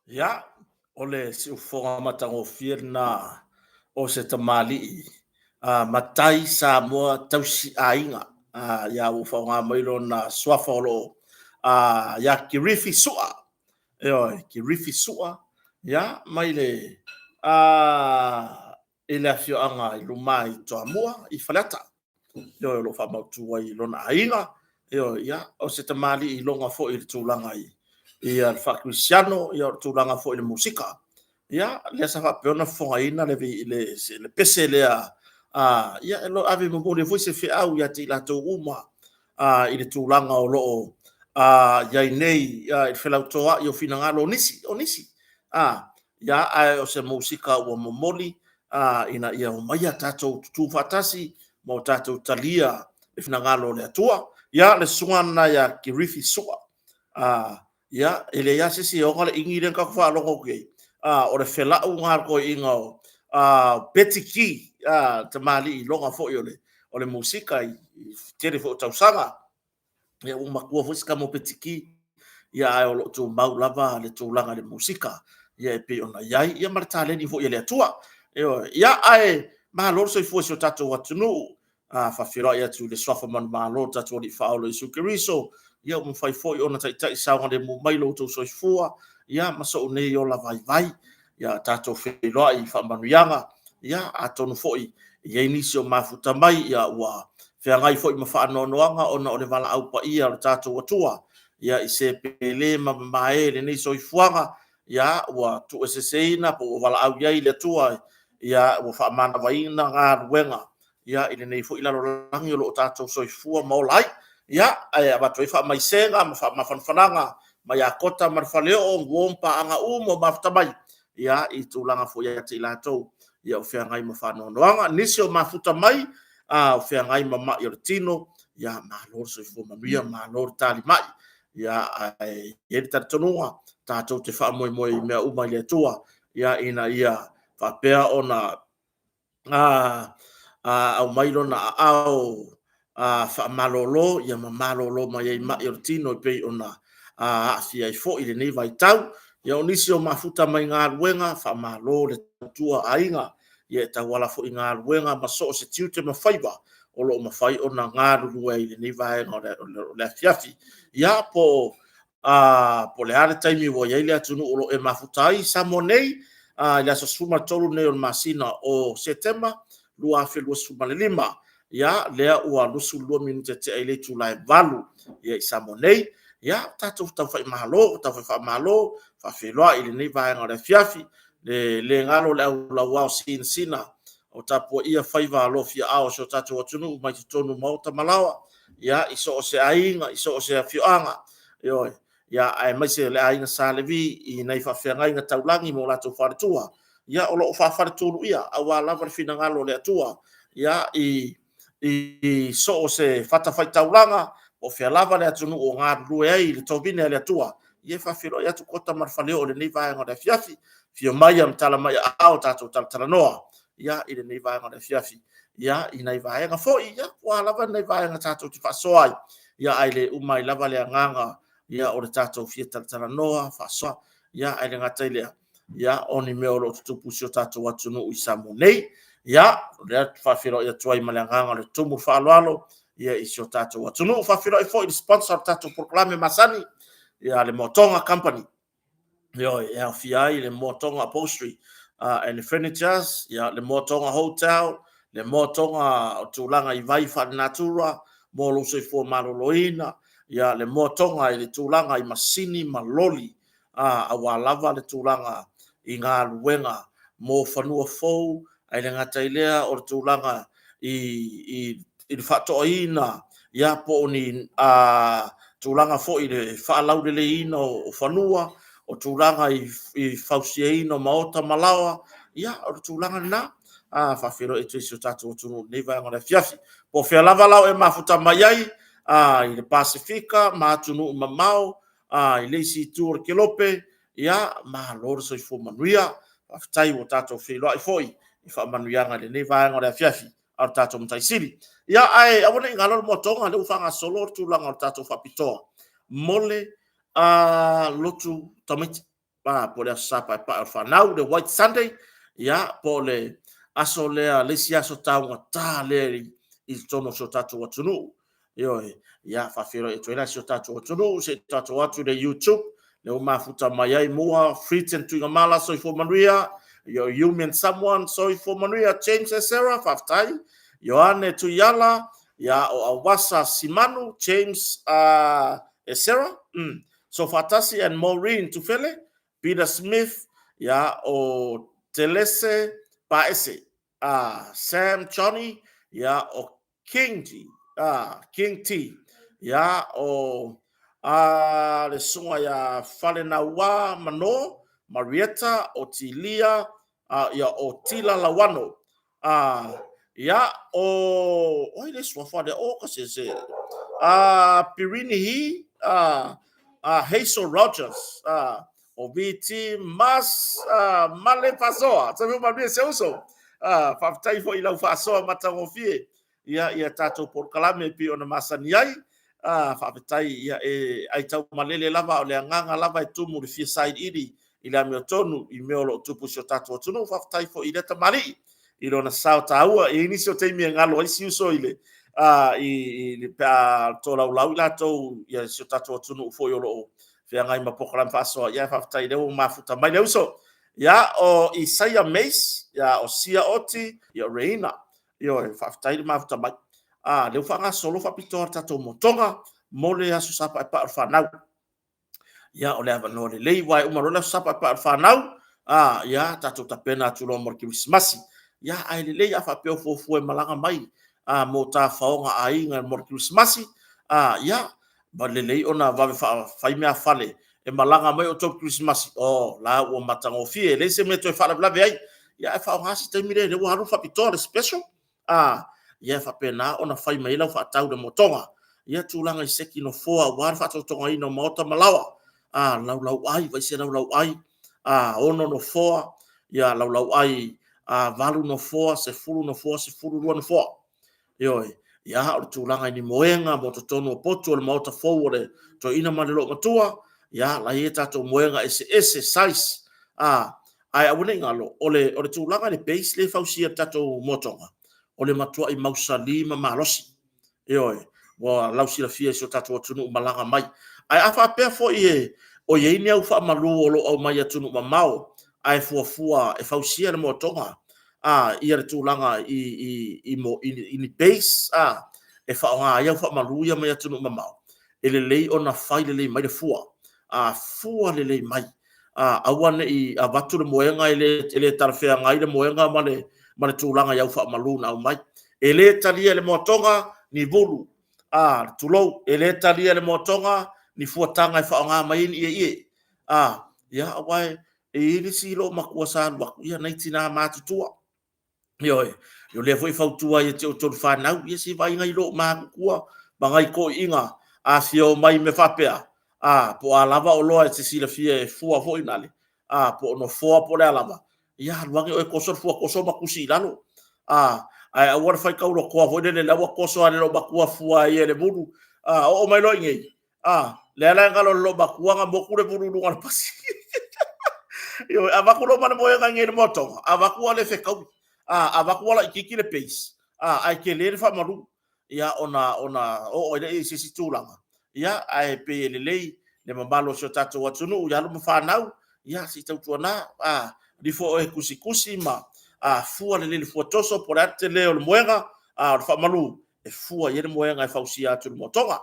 Ia, o le siufofoga matagofie lena o se tamalii matai Samoa tausi aiga. Ia ua faaaoga mai lona suafa o lo o ia Kirifi Sua. Ioe, Kirifi Sua, ia mai le i le afioaga i Luma i Toamua i Faleata. Ioe, o lo o faamautu ai i lona aiga. Ioe, ia, o se tamalii iloga foi i le tulaga i le faakerisiano, ia o le tulaga foi i le musika. Ia, lea sa faapea ona fofogaina le pese lea, ia, e ave momoli ai foi se feau ia te i latou uma i le tulaga o lo o i ai nei i le felautoa'i o finagalo o nisi, o nisi. Ia, ae o se musika ua momoli ina ia omaia tatou tutu faatasi ma o tatou talia le finagalo o le Atua. Ia, le susuga lena ia Kerifi Sua. Ia, e leai lava se isi e ona le igi lea na tatou faalogo atu i ai, o le felau lena a le toeaina o Petty Key, le tamalii iloga foi o le musika i le tele foi o tausaga. Ia ua matua foi si tama o Petty Key, ia ae o lo o tumau lava le tulaga i le musika ia e pei ona i ai, ia ma le taleni foi a le Atua. Ioe. Ia ae malo le soifua i si o tatou atunuu. Faafeiloai atu i le suafa manumalo o le tatou Alii Faaola Iesu Keriso, ia ua mafai foi ona taitai saogalemu mai lo outou soifua, ia ma sou nei ola vaivai. Ia tatou feiloai i faamanuiaga, ia atonu foi e i ai nisi o mafuta mai, ia ua feagai foi ma faanoanoaga ona o le valaau paia a lo tatou Atua, ia i se pele ma mamae lenei soifuaga, ia ua tuueseseina po ua valaau i ai le Atua, ia ua faamanavaina galuega ia i lenei foi lalolagi o lo o tatou soifua ma ola ai. Ia, ae avatu ai faamaisega ma faamafanafanaga mai ia Kota ma le Faleoo, uo ma paaga uma o mafuta mai, ia i tulaga foi ia te i latou o feagai ma faanoanoaga. Nisi o mafuta mai o feagai ma mai o le tino, ia malo le soifua manuia, malo le talimai. Ia ae i ai le talitonuga, tatou te faamoemoe i mea uma i le Atua, ia ina ia faapea ona aumai lona aao faamalolo ia ma malolo mai ai mai o le tino e pei ona aafia ai foi i lenei vaitau. Ia o nisi o mafuta mai galuega, faamalo le tautua aiga, ia e tauala foi i galuega ma so o se tiute ma faiva o lo o mafai ona galulue ai i lenei vaega o le afiafi. Ia po o le a le taimi ua i ai le atunuu o lo o e mafuta ai i Samoa nei, i le aso 13 lenei o le masina o Setema 2025. Ia, lea ua 22 minute tea i le itula e 8 ia i Samoa nei. Ia, tatou taufai malo, taufai faamalo, faafeiloai i lenei vaega o le afiafi. Le le galo le au lauao sinasina o tapuaia faiva alofiaao o si o tatou atunuu mai totonu o maota ma laoa, ia, i so o se aiga, i so o se afioaga, ioe, ia, aemaise le aiga Sa Levi i nai faafeagaiga taulagi ma o latou faletua, ia, o lo o faafaletuluia aua lava le finagalo o le Atua, ia, i so o se fatafaitaulaga, po o fea lava le atunuu o galulue ai i le tovine a le Atua, ia e faafeiloai atu Kota ma le Faleoo i lenei vaega o le afiafi. Afio mai ma tala mai aao tatou talatalanoa, ia, i lenei vaega o le afiafi, ia, i nai vaega foi, ia, po o a lava nai vaega tatou te faasoa ai, ia, ae le uma ai lava le agaga, ia, o le tatou fia talatalanoa, faasoa, ia, ae le gata i lea, ia, o ni mea o lo o tutupu i si o tatou atunuu i Samoa nei. Ia, o lea ou te faafeiloai atu ai ma le agaga o le tumu faaaloalo, ia, i si o tatou atunuu. Faafeiloai foi i le sponsor o le tatou polokalame masani, ia, le Moatoga Company. Ioe, e aofia ai le Moatoga Upholstery and Furnitures, ia, le Moatoga Hotel, le Moatoga o tulaga i vai faalenatura mo lou soifua maloloina, ia, le Moatoga i le tulaga i masini ma loli, aua lava le tulaga i galuega mo fanua fou, ae le gata i lea o le tulaga i le faatoaina, ia, po o ni tulaga foi i le faalauleleiina o fanua, o tulaga i fausiaina o maota ma laoa, ia, o le tulaga lena. Faafeiloai atu i si o tatou atunuu i lenei vaega o le afiafi. Po o fea lava la o e mafuta mai ai, i le Pasefika ma atunuu mamao, i le isi itu o le kelope, ia, malo le soifua manuia. Faafetai ua tatou feiloai foi i faamanuiaga i lenei vaega o le afiafi a lo tatou Matai Sili. Ia, ae aua ne i galo le moatoga, lea ua faagasolo le tulaga o le tatou faapitoa mo le lotu tamaiti. po o le Aso Sa Paepae o le Fanau, le White Sunday, ia, po o le aso lea, le isi aso taugata lea i totonu o si o tatou atunuu. Ioe, ia, faafeiloai atu ai la i si o tatou atunuu, se i tatou atu i le YouTube, lea ua mafuta mai ai Mua, Fritan Tuigamala, soifua manuia, Yumi and Someone, soifua manuia, James Esera, faafetai, Ioane Tuiala, ia, o Awasa Simanu, James Esera, Sofatasi and Maureen Tufele, Peter Smith, ia, o Telese Paese, Sam Johnny, ia, o King T, King T, ia, o le susuga ia Falenaua Mano, Marietta, o Tilia, ia, o Tila Lauano. Ia, o, oi le suafa lea, o ka se se, Pirini Hee, Hazel Rogers, o VT Mas, Male Fasoa, soifua manuia si ou uso. Faafetai foi i lau faasoa matagofie ia ia tatou polokalame e pei ona masani ai. Faafetai ia e aitau malele lava, o le agaga lava e tumu le fia sailiili i le amiotonu i mea o lo o tupu i si o tatou atunuu. Faafetai foi i lea tamalii i lona sao taua. E i ai nisi o taimi e galo ai si uso i le i le pe a tolaulau i latou ia si o tatou atunuu foi o lo o feagai ma polokalame faasoa. Ia faafetai lea ua mafuta mai le uso. Ia o Isaia Mace, ia o Sia Oti, ia o Reina. Ioe, faafetai le mafuta mai. Lea ua faagasolo faapitoa le tatou motoga mo le Aso Sa Paepae o le Fanau. Ia, o le avanoa lelei, aua e uma loa le Aso Sa Paepae o le Fanau, ia, tatou tapena atu loa mo le Kerisimasi. Ia, ae lelei a faapea o fuafua e malaga mai mo tafaoga aiga mo le Kerisimasi, ia, ma lelei ona vave fai meafale e malaga mai outou Kerisimasi, o la ua matagofie, e leai se mea e toe faalavelave ai. Ia, ae faaaoga se taimi lea, lea ua alu le faapitoa, le special, ia faapena ona fai mai ai lau faatau i le motoga. Ia tulaga i seki nofoa aua le faatotogaina o maota ma laoa, laulauai, vaai se laulauai, 6 nofoa, ia laulauai, 8 nofoa, 10 nofoa, 12 nofoa. Ioe, ia o le tulaga i ni moega mo totonu o potu o le maota fou o le toeaina ma le loomatua, ia la e i ai tatou moega eseese size, ae aua ne i galo, o le tulaga i le base lea e fausia e le tatou motoga, o le matuai mausali ma malosi. Ioe, ua lausilafia e si o tatou atunuu malaga mai. Ae a faapea foi e o i ai ni au faamalu o lo o aumai i atunuu mamao, ae fuafua e fausia le motoga, ia le tulaga i ni base e faaaoga ai au faamalu ia mai atunuu mamao, e lelei ona fai lelei mai le fua, fua lelei mai, aua ne i avatu le moega e le talafeagai le moega ma le tulaga i au faamalu na aumai. E le talia e le moatoga ni vulu, tulou, e le talia e le moatoga ni fuataga e faaaoga mai ai ni ieie. Ia, aua e i ai le isi loomatua sa alu atu, ia nai tina matutua. Ioe, o lea foi e fautua ai ia te outou le fanau, ia se i vaai nai loomatutua ma nai toeaiina a fia omai i mea faapea, po o a lava oloa e te silafia e fua foi nale, po o nofoa po o le a lava, ia alu ane oe e toso le fua toso ma tusi i lalo. Ae aua le fai taulotoa foi lele, la ua toso lava e le loomatua fua ai e le vulu. Oo mai loa i inei, lea la e galo i le loomatua na motu le vulu i luga o le pasi. Ioe, avatu loa ma le moega i inei i le moatoga, avatu ua le fetaui, avatu ua laitiiti le base, ae tele le faamalu, ia ona oo ai lea i se isi tulaga. Ia, ae pei e lelei le mamalu o si o tatou atunuu i alo ma fanau, ia se i tautuana, lifo oe e tusitusi ma fua lelei i le fua toso po o le a le tele o le moega, o le faamalu e fua i ai le moega e fausia atu i le moatoga.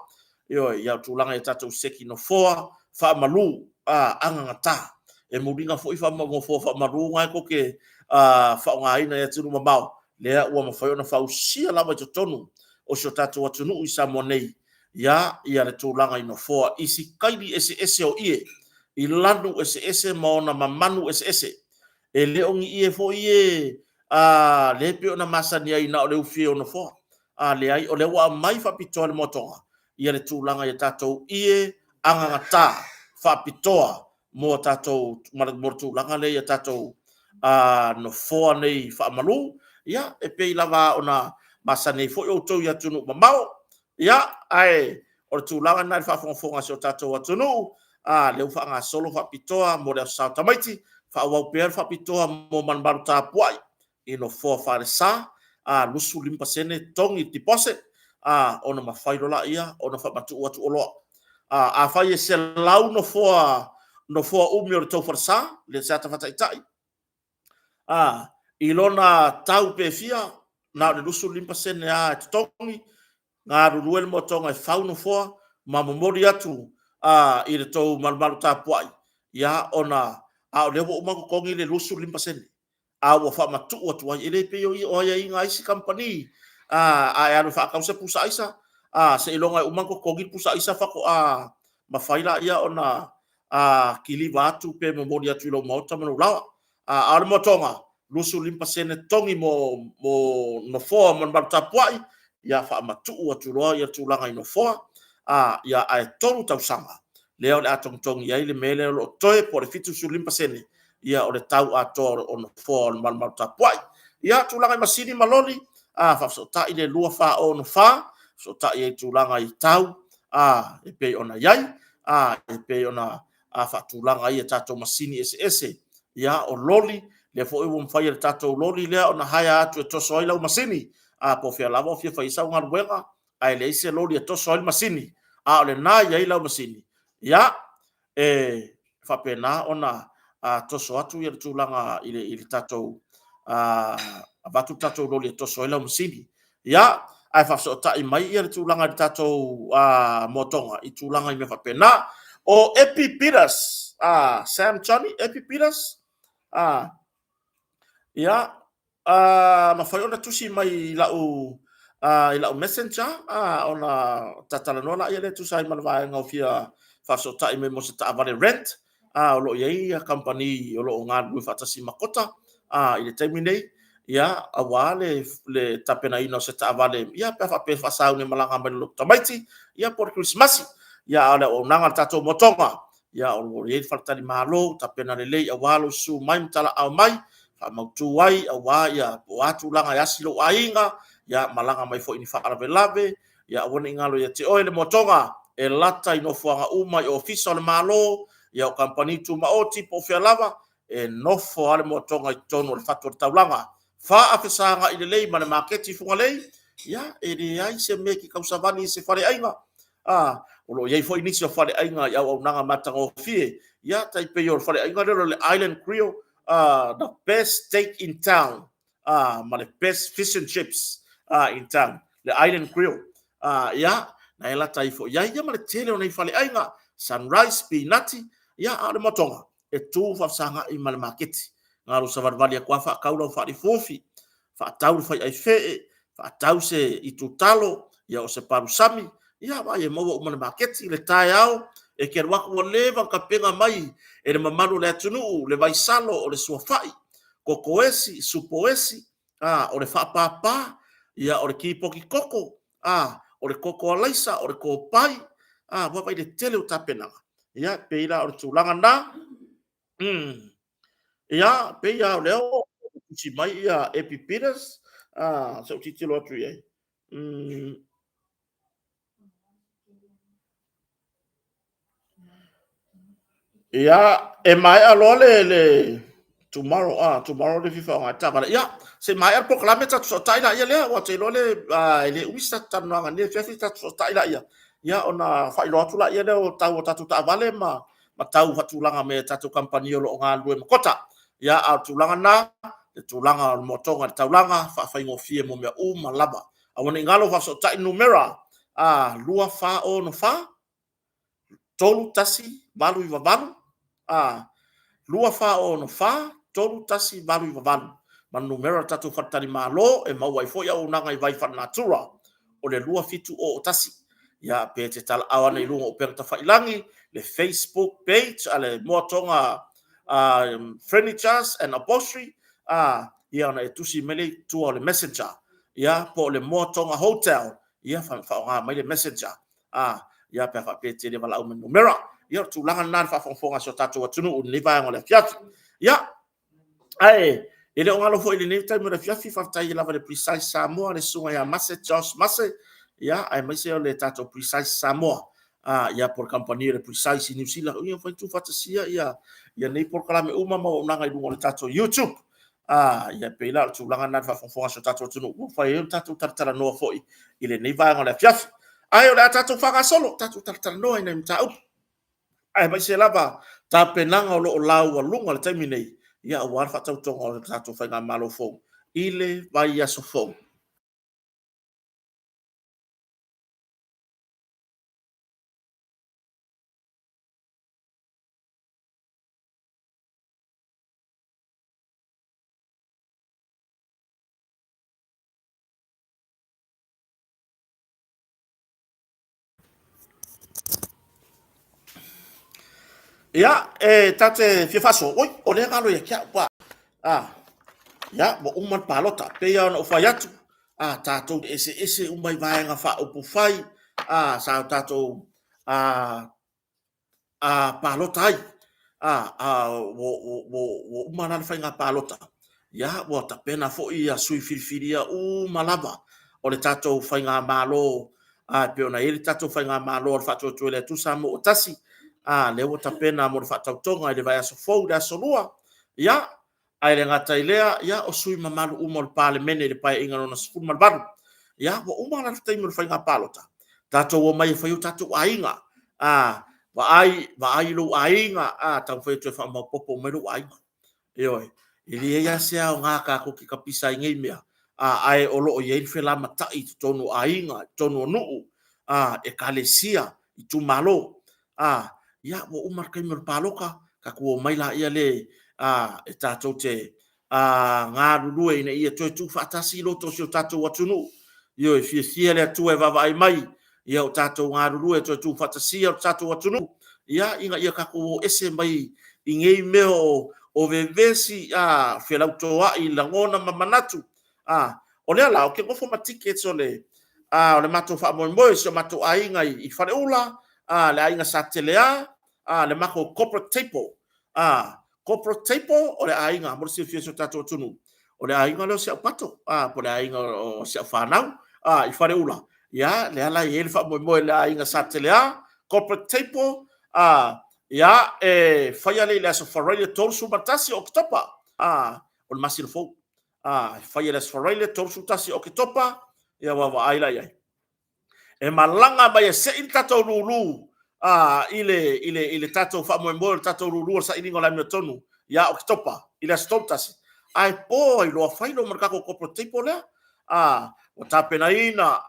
Ioe, ia o tulaga i tatou seki nofoa, faamalu, agagata. E muliga foi nofoa faamalu na e tou te faaaogaina i atunuu mamao, lea ua mafai ona fausia lava i totonu o si o tatou atunuu i Samoa nei, ia le tulaga i nofoa i sikaili eseese o ie, i lanu eseese ma ona mamanu eseese. E le o ni ie foi ie lea e pei ona masani ai na o le ufi o nofoa. Leai, o lea ua aumai faapitoa e le moatoga ia le tulaga i tatou ie agagata faapitoa mo tatou, mo le tulaga lea i tatou nofoa nei faamalu, ia e pei lava ona masani ai foi outou i atunuu mamao. Ia, ae o le tulaga lena i le faafogafoga a si o tatou atunuu. A, lea ua faagasolo faapitoa mo le Aso Sa o Tamaiti, faaauau pea le faapitoa mo Malumalu Tapuai i nofoa falesa, a, 25% totogi le deposit, a, ona mafai loa lea ona faamatuu atu oloa. A, afai e 100 nofoa, nofoa umi o le tou falesa, le se ata faataitai, a, i lona tau pe fia, na o le 25% lava e totogi, galulue le moatoga e fau nofoa ma momoli atu i le tou malumalu tapuai, ia ona, a o lea ua uma ona totogi le 25%, a ua faamatuu atu ai. E le pei o aiaiga a isi kamupani, a e alu e faatau se pusa aisa, seiloga e uma ona totogi le pusa aisa faatoa mafai lea ona kiliva atu pe momoli atu i lou maota ma lou laoa. A o le moatoga, 25% totogi mo nofoa mo le malu tapuai, ia faamatuu atu loa ia tulaga i nofoa, ia, ae 3 tausaga lea o le a togitogi ai le mea lea o lo o totoe po o le 75% ia o le tau atoa o nofoa o le malumalu tapuai. Ia, tulaga i masini ma loli, faafesootai le 2464, fesootai ai i tulaga i tau e pei ona i ai, e pei ona faatulaga ai a tatou masini eseese. Ia, o loli, lea foi ua mafai e le tatou loli lea ona hire atu e toso ai lau masini, po o fea lava o fia fai ai sau galuega, ae leai se loli e toso ai le masini, a o lena e i ai lau masini, ia, e faapena ona toso atu le tulaga i le tatou, avatu le tatou loli e toso ai lau masini. Ia, ae faafesootai mai le tulaga i le tatou moatoga i tulaga i mea faapena. O Epi Peters, Sam Johnny, Epi Peters, ia, mafai ona tusi mai i lau i lau messenger ona talatalanoa lea lea tusa ai ma le vaega o fia faafesootai mai mo se taavale rent. O lo o i ai kamupani o lo o galulue faatasi ma Kota i le taimi nei, ia, aua le tapenaina o se taavale, ia, pe a faapea e faasauni e malaga mai le lotu tamaiti, ia, po o le Kerisimasi. Ia, a o le auaunaga a le tatou moatoga, ia, o lo o i ai le faletalimalo tapena lelei aua lou susu mai ma talaaao mai, faamautu ai aua ia po o a tulaga e asi lou aiga, ia malaga mai foi i ni faalavelave, ia aua ne i galo ia te oe le moatoga e lata i nofoaga uma i ofisa o le Malo, ia o kamupani tumaoti po o fea lava, e nofo lava le moatoga i totonu o le fatu o le taulaga. Faafesagai lelei ma le maketi i Fugalei, ia e leai se mea e te tausavali i se faleaiga. O lo o i ai foi nisi o faleaiga i auaunaga matagofie, ia tai pei o le faleaiga lea o le Island Grill, the best steak in town, ma le best fish and chips in town, le Island Grill. Ia, na e lata ifo i ai, ia ma le tele o nei faleaiga, Sunrise, Pinati, ia, a o le moatoga, e tu faafesagai ma le maketi. Galo savalivali atu lava faatau lau faalifufi, faatau le faiaifee, faatau se itutalo, ia o se palusami, ia vaai e maua uma i le maketi. Le taeao e te alu atu ua leva ona tapena mai e le mamalu o le atunuu le vaisalo o le suafai, kokoesi, supoesi, a, o le faapapa, ia o le kipoti koko, a, o le koko alaisa, o le kopai, a, ua vaai le tele o tapenaga. Ia, pei la o le tulaga lena. Ia, pei lava o lea ua tusi mai ia Epi Peters, se i ou tilotilo atu i ai. Ia, e maea loa le tomorrow, tomorrow le fia faaaoga ai le taavale. Ia, se i maea le polokalame tatou fesootai laia lea, aua ou te iloa le, e le umi se tatou talanoaga i lenei afiafi tatou fesootai laia. Ia, ona faailoa atu laia lea o tau o tatou taavale ma tau faatulaga mai e tatou kamupani o lo o galulue ma Kota. Ia, a o le tulaga lena, le tulaga o le moatoga i le taulaga, faafaigofie mo mea uma lava. Aua ne i galo faafesootai le numera 2464 3198 a 2464 3198 ma le numera o le tatou faletalimalo e maua ai foi auaunaga i vai faalenatura o le 2701. Ia, pe te talaau ane i luga o upega tafailagi, le Facebook page a le Moatoga Furnitures and Upholstery, ia ona e tusi mai lea i tua o le Messenger, ia, po o le Moatoga Hotel, ia faaaoga mai le Messenger, ia pe a faapea e te le valaau mai i le numera. Ia, o le tulaga lena i le faafogafoga a si o tatou atunuu i lenei vaega o le afiafi. Ia, ae e le o galo foi i lenei taimi o le afiafi, faafetai lava i le Precise Samoa, le susuga ia Mase, Josh Mase, ia, aemaise o le tatou Precise Samoa. Ia po o le kamupani o le Precise i Niu Sila, ia mafai ona tuufaatasia ia nei polokalame uma ma auaunaga i luga o le tatou YouTube. Ia pei la o le tulaga lena i le faafogafoga a si o tatou atunuu, ua mafai ai ona tatou talatalanoa foi i lenei vaega o le afiafi. Ae o le a tatou faagasolo, tatou talatalanoa i nai mataupu, aemaise lava tapenaga o lo o laualuga i le taimi nei, aua le faatautoga o le tatou Faigamalo fou i le vaiaso fou. Ia, e ta te fia faasoa, oi, o lea galo ia te au, pa. Ah, ia, ua uma le palota. Pei lava ona ou fai atu, ah, tatou eseese uma i vaega faaupufai, ah, sa o tatou ah, a palota ai, ua uma la le faiga palota, ia ua tapena foi ia sui filifilia uma lava o le tatou faigamalo, e pei ona i ai le tatou faigamalo a le Faatuatua i le Atua Samoa ua Tasi, lea ua tapena mo le faatautoga i le vaiaso fou i le aso Lua. Ia, Ae le gata i lea, ia, o sui usufono mamalu uma o le Palemene i le Paeaiga Lona XVIII. Ia, ua uma la le taimi o le faiga palota, tatou omai e fai o tatou aiga. A, vaai, vaai i lou aiga, a, taumafai atu e faamaopoopo mai lou aiga. Ioe. E leai lava se aoga tatou te tapisa ai i nei mea, ae o lo o i ai le felamatai i totonu o aiga, i totonu o nuu, ekalesia, itumalo. A, ia ua uma le taimi o le palota, tatou omai laia le e tatou te galulue ina ia toe tuufaatasi loto o si o tatou atunuu. Ioe, fiafia le Atua e vaavaai mai, ia o tatou galulue e toe tuufaatasia lo tatou atunuu, ia, ina ia tatou o ese mai i nei mea o vevesi, felautoai lagona ma manatu. O lea la, ou te nofo ma tickets o le matou faamoemoe, si o matou aiga i Faleula, le aiga Sa Tele'a, le matou corporate table. Corporate table o le aiga, mo le silafia e si o tatou atunuu, o le aiga lea o si au pato, po o le aiga o si au fanau i Faleula, ia, lea la e i ai le faamoemoe i le aiga Sa Tele'a, corporate table, ia, e faia lea i le aso Faraile 31 o Oketopa, o le masina fou. E faia i le aso Faraile 31 o Oketopa, ia vaavaai la i ai. E malaga mai e sei le tatou lulu i le tatou faamoemoe o le tatou lulu o le sailiga o le amiotonu ia Oketopa i le aso 31, ae po ai loa fai loa ma le tatou corporate table lea. Ua tapenaina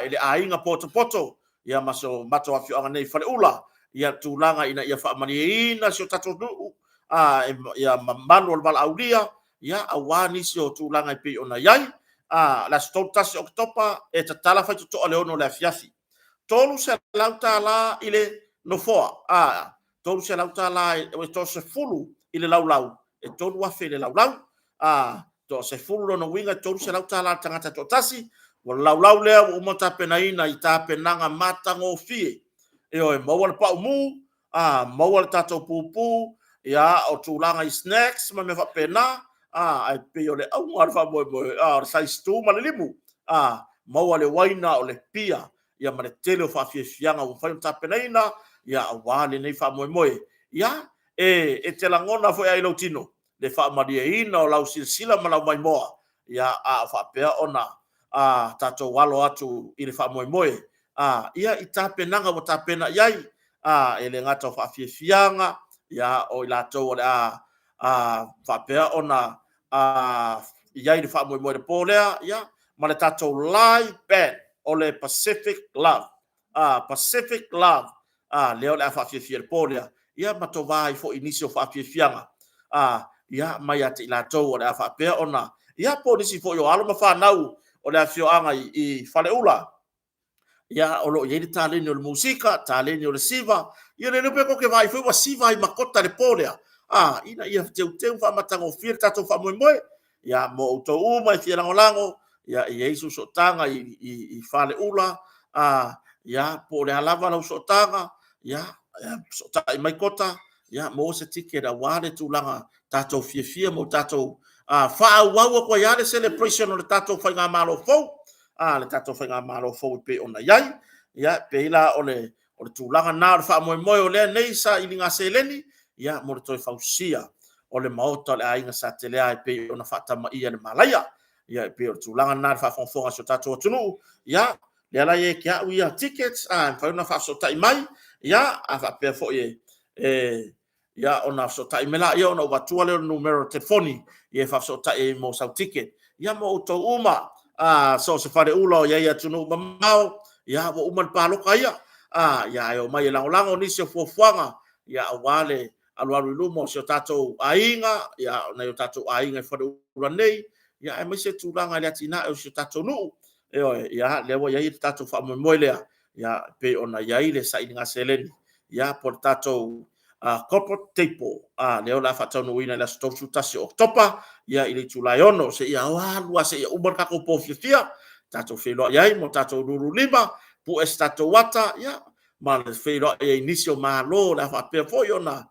e le aiga potopoto ia ma si o matou afioaga nei i Faleula ia tulaga ina ia faamalieina si o tatou nuu ia mamalu o le valaaulia ia aua nisi o tulaga e pei ona i ai. Le aso 31 o Oketopa e tatala faitotoa i le 6 o le afiafi. $300 i le nofoa, $300 e toasefulu i le laulau, e $3,000 i le laulau. Toasefulu lona uiga e $300 i le tagata e toatasi. O le laulau lea ua uma ona tapenaina i tapenaga matagofie. Ioe, maua le paumū, maua le tatou pupu, ia, o tulaga i snacks ma mea faapena, ae pei o le auga o le faamoemoe, o le size 2 ma le limu, maua le uaina, o le pia, ia ma le tele o faafiafiaga ua mafai ona tapenaina, ia, aua lenei faamoemoe. Ia, e te lagona foi lava i lou tino le faamalieina o lau silasila ma lau maimoa, ia, a o faapea ona tatou alo atu i le faamoemoe, ia, i tapenaga ua tapena i ai, e le gata o faafiafiaga, ia, o i latou o le a faapea ona i ai i le faamoemoe i le po lea, ia, ma le tatou live band o le Pacific Love. Pacific Love, lea o le a faafiafia i le po lea, ia ma tova ai foi i nisi o faafiafiaga, ia, mai ia te i latou o le a faapea ona, ia, po o nisi foi o alo ma fanau o le afioaga i Faleula, ia, o lo o i ai le taleni o le musika, taleni o le siva, ia le iloa pe tou te vaai foi ua siva ai ma kota i le po lea, ina ia teuteu ma faamatagofie le tatou faamoemoe. Ia, mo outou uma e fia lagolago, ia, e i ai si sootaga i Faleula, ia, po o le a lava lau sootaga, ia, fesootai mai Kota, ia maua se ticket aua le tulaga tatou fiafia ma tatou faaauau atu ai lava le celebration o le tatou faigamalo fou, le tatou faigamalo fou e pei ona i ai. Ia, e pei la o le O le tulaga lena o le faamoemoe o lea nei sailiga seleni, ia, mo le toe fausia o le maota o le aiga Sa Telea e pei ona faatamaia e le malaia. Ia, e pei o le tulaga lena i le faafogafoga a si o tatou atunuu. Ia, lea la ia te au ia tickets, a mafai ona faafesootai mai, ia, a faapea foi e ia ona fesootai mai laia ona ou avatua lea o le numera o le telefoni e faafesootai ai mo sau ticket. Ia ma outou uma, so o se faleula o i ai i atunuu mamao, ia ua uma le palota ia, ae omai e lagolago nisi o fuafuaga aua le alualu i luma o si o tatou aiga, o nai o tatou aiga i Faleula nei, aemaise tulaga i le atinae o si o tatou nuu. Ioe, ia, lea ua i ai le tatou faamoemoe lea, e pei ona i ai le sailiga seleni, ia po o le tatou corporate table, lea o le a faataunuuina i le aso 31 o Oketopa i le itula e 6:00 seia alu lava seia uma le tatou po fiafia, tatou feiloai ai ma o tatou lululima, pue se tatou ata, ia, ma le feiloai ai i nisi o Malo o le a faapea foi ona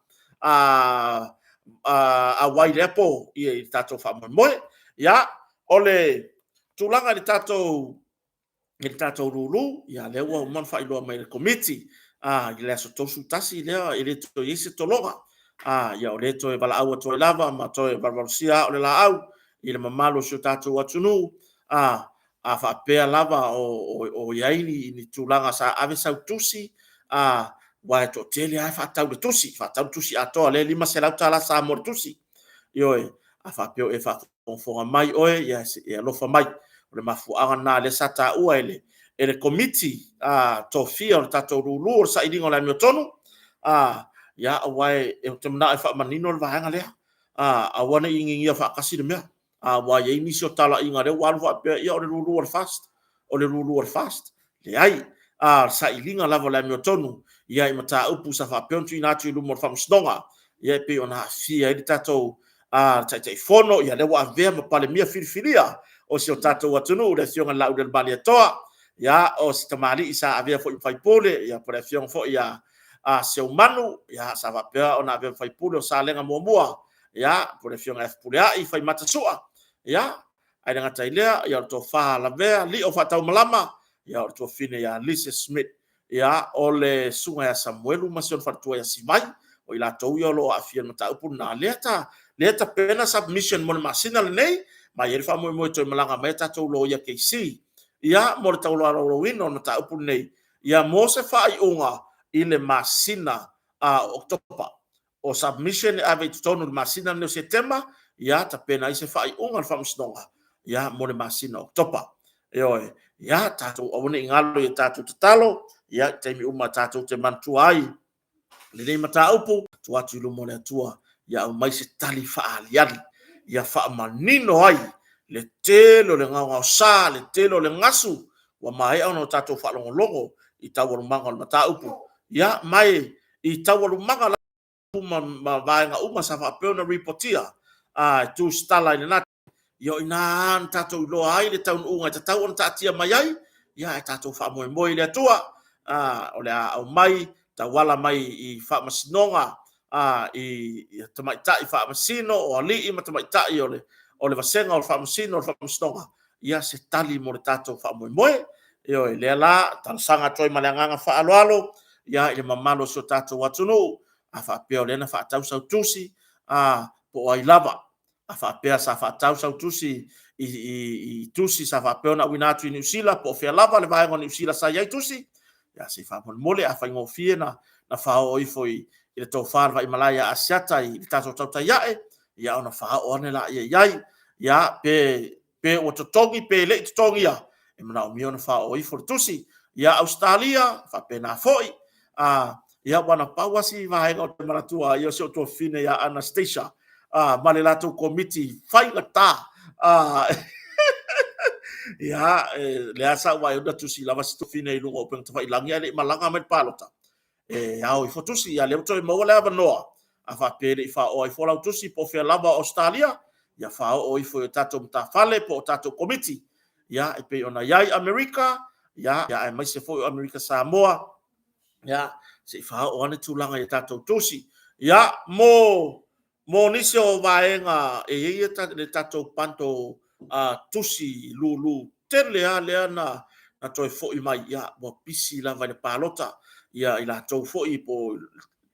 auai i lea po i le tatou faamoemoe. Ia, o le tulaga i le tatou i le tatou lulu, ia lea ua uma ona faailoa mai e le Komiti i le aso 31 lea e le toe i ai se tologa. Ia o lea e toe valaau atu ai lava ma toe valuvalusia aa o le laau i le mamalu o si o tatou atunuu, a faapea lava o i ai ni tulaga sa ave sau tusi, aua e toatele lava e faatau i le tusi, faatau le tusi atoa lea e $500 Samoa i le tusi. Ioe, a faapea o e faafogafoga mai oe, ia se i e alofa mai. O le mafuaaga lena lea sa taua e le Komiti tofia o le tatou lulu o le sailiga o le amiotonu, ia aua ou te manao e faamanino le vaega lea, aua ne i inigia faatasi le mea. Aua e i ai nisi o talaiga lea ua alu faapea, ia o le lulu a le FAST, o le lulu a le FAST. Leai, a o le sailiga lava o le amiotonu i mataupu sa faapea ona tuuina atu i luma o le Faamasinoga, ia e pei ona aafia ai le tatou Taitaifono, ia lea ua avea ma Palemia filifilia o si o tatou atunuu, le Afioga ia Laaulialemalietoa, ia o si tamalii sa avea foi ma faipule, ia po o le Afioga foi ia Seumanu, sa faapea ona avea ma faipule o Salega 1, ia, po o le Afioga ia Fepuleai Faimata Sua, ia, ae le gata i lea, ia o le Tofa Lavea Lio Faataumalama, ia o le tuafafine ia Lisa Smith, ia, o le susuga ia Samuelu ma si ona faletua ia Sivai, o i latou ia o lo o aafia i le mataupu lena. Lea e tapena submission mo le masina lenei, ma e i ai le faamoemoe e toe malaga mai a tatou loia KC, ia, mo le tolaulauina o le mataupu lenei, ia mo se faaiuga i le masina o Oketopa. O submission e ave i totonu i le masina lenei o Setema, ia tapena ai se faaiuga a le Faamasinoga, ia, mo le masina o Oketopa. Ioe, ia, tatou aua ne i galo i a tatou tatalo, ia, i taimi uma tatou te manatua ai lenei mataupu, tuu atu i luma o le Atua, ia aumai se tali faaaliali, ia faamanino ai le tele o le gaogaosa, le tele o le gasu ua maea ona tatou faalogologo i taualumaga o le mataupu, ia, ma i taualumaga uma ma vaega uma sa faapea ona ripotia e tusitala i lena ia o i ina na tatou iloa ai le taunuuga e tatau ona taatia mai ai, ia ae tatou faamoemoe i le Atua, o le a aumai tauala mai i faamasinoga i tamaitai faamasino, o alii ma tamaitai o le vasega o le faamasino o le faamasinoga, ia se tali mo le tatou faamoemoe. Ioe, lea la, talosaga atu ai ma le agaga faaaloalo, ia, i le mamalu o si o tatou atunuu, a faapea o lea na faatau sau tusi, po o ai lava, a faapea sa faatau sau tusi i tusi sa faapea ona auina atu i Niu Sila, po o fea lava le vaega o Niu Sila sa i ai tusi, ia se i faamolemole, a faigofie ona faaoo ifo i le tofa a le Vaimalae ia Asiata i le tatou tautai ae, ia ona faaoo ane lea i ai, ia, pe ua totogi pe le i totogia, e manaomia ona faaoo ifo le tusi. Ia Ausetalia, faapena foi. Ia, aua na pau lava si vaega ou te manatua ai, o si ou tuafafine ia Anastasia ma le latou komiti faigata. Ia, lea sa ou vaai na tusi lava si tuafafine i luga o upega tafailagi ae le i malaga mai i le palota, e ao ifo tusi. Ia lea ua toe maua le avanoa, a faapea e le i faaoo ifo lau tusi po o fea lava o Ausetalia, ia faaoo ifo i tatou matafale po o tatou komiti, ia, e pei ona i ai Amerika, ia, aemaise foi o Amerika Samoa, ia, se i faaoo ane tulaga i tatou tusi. Ia, mo nisi o vaega e i ai le tatou bundle tusi lulu tele lava lea na na toe foi mai, ia, ua pisi lava i le palota, ia, i latou foi po o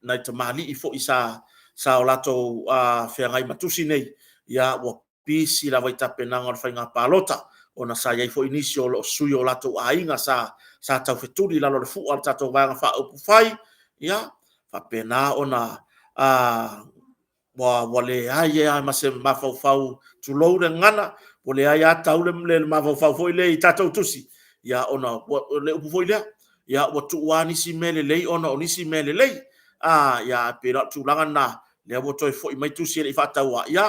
nai tamalii foi sa sa o latou feagai ma tusi nei, ia, ua pisi lava i tapenaga o le faiga palota, ona sa i ai foi nisi o sui o latou aiga sa sa taufetuli i lalo o le fua o le tatou Vaega Faaupufai, ia, faapena ona ua leai lava ma se mafaufau, tulou le gagana, ua leai lava tau le mafaufau foi lea i tatou tusi, ia ona o le upu foi lea, ia ua tuu lava nisi mea lelei ona o nisi mea lelei. A, ia pei la o le tulaga lena, lea ua toe foi mai tusi e le i faataua. Ia,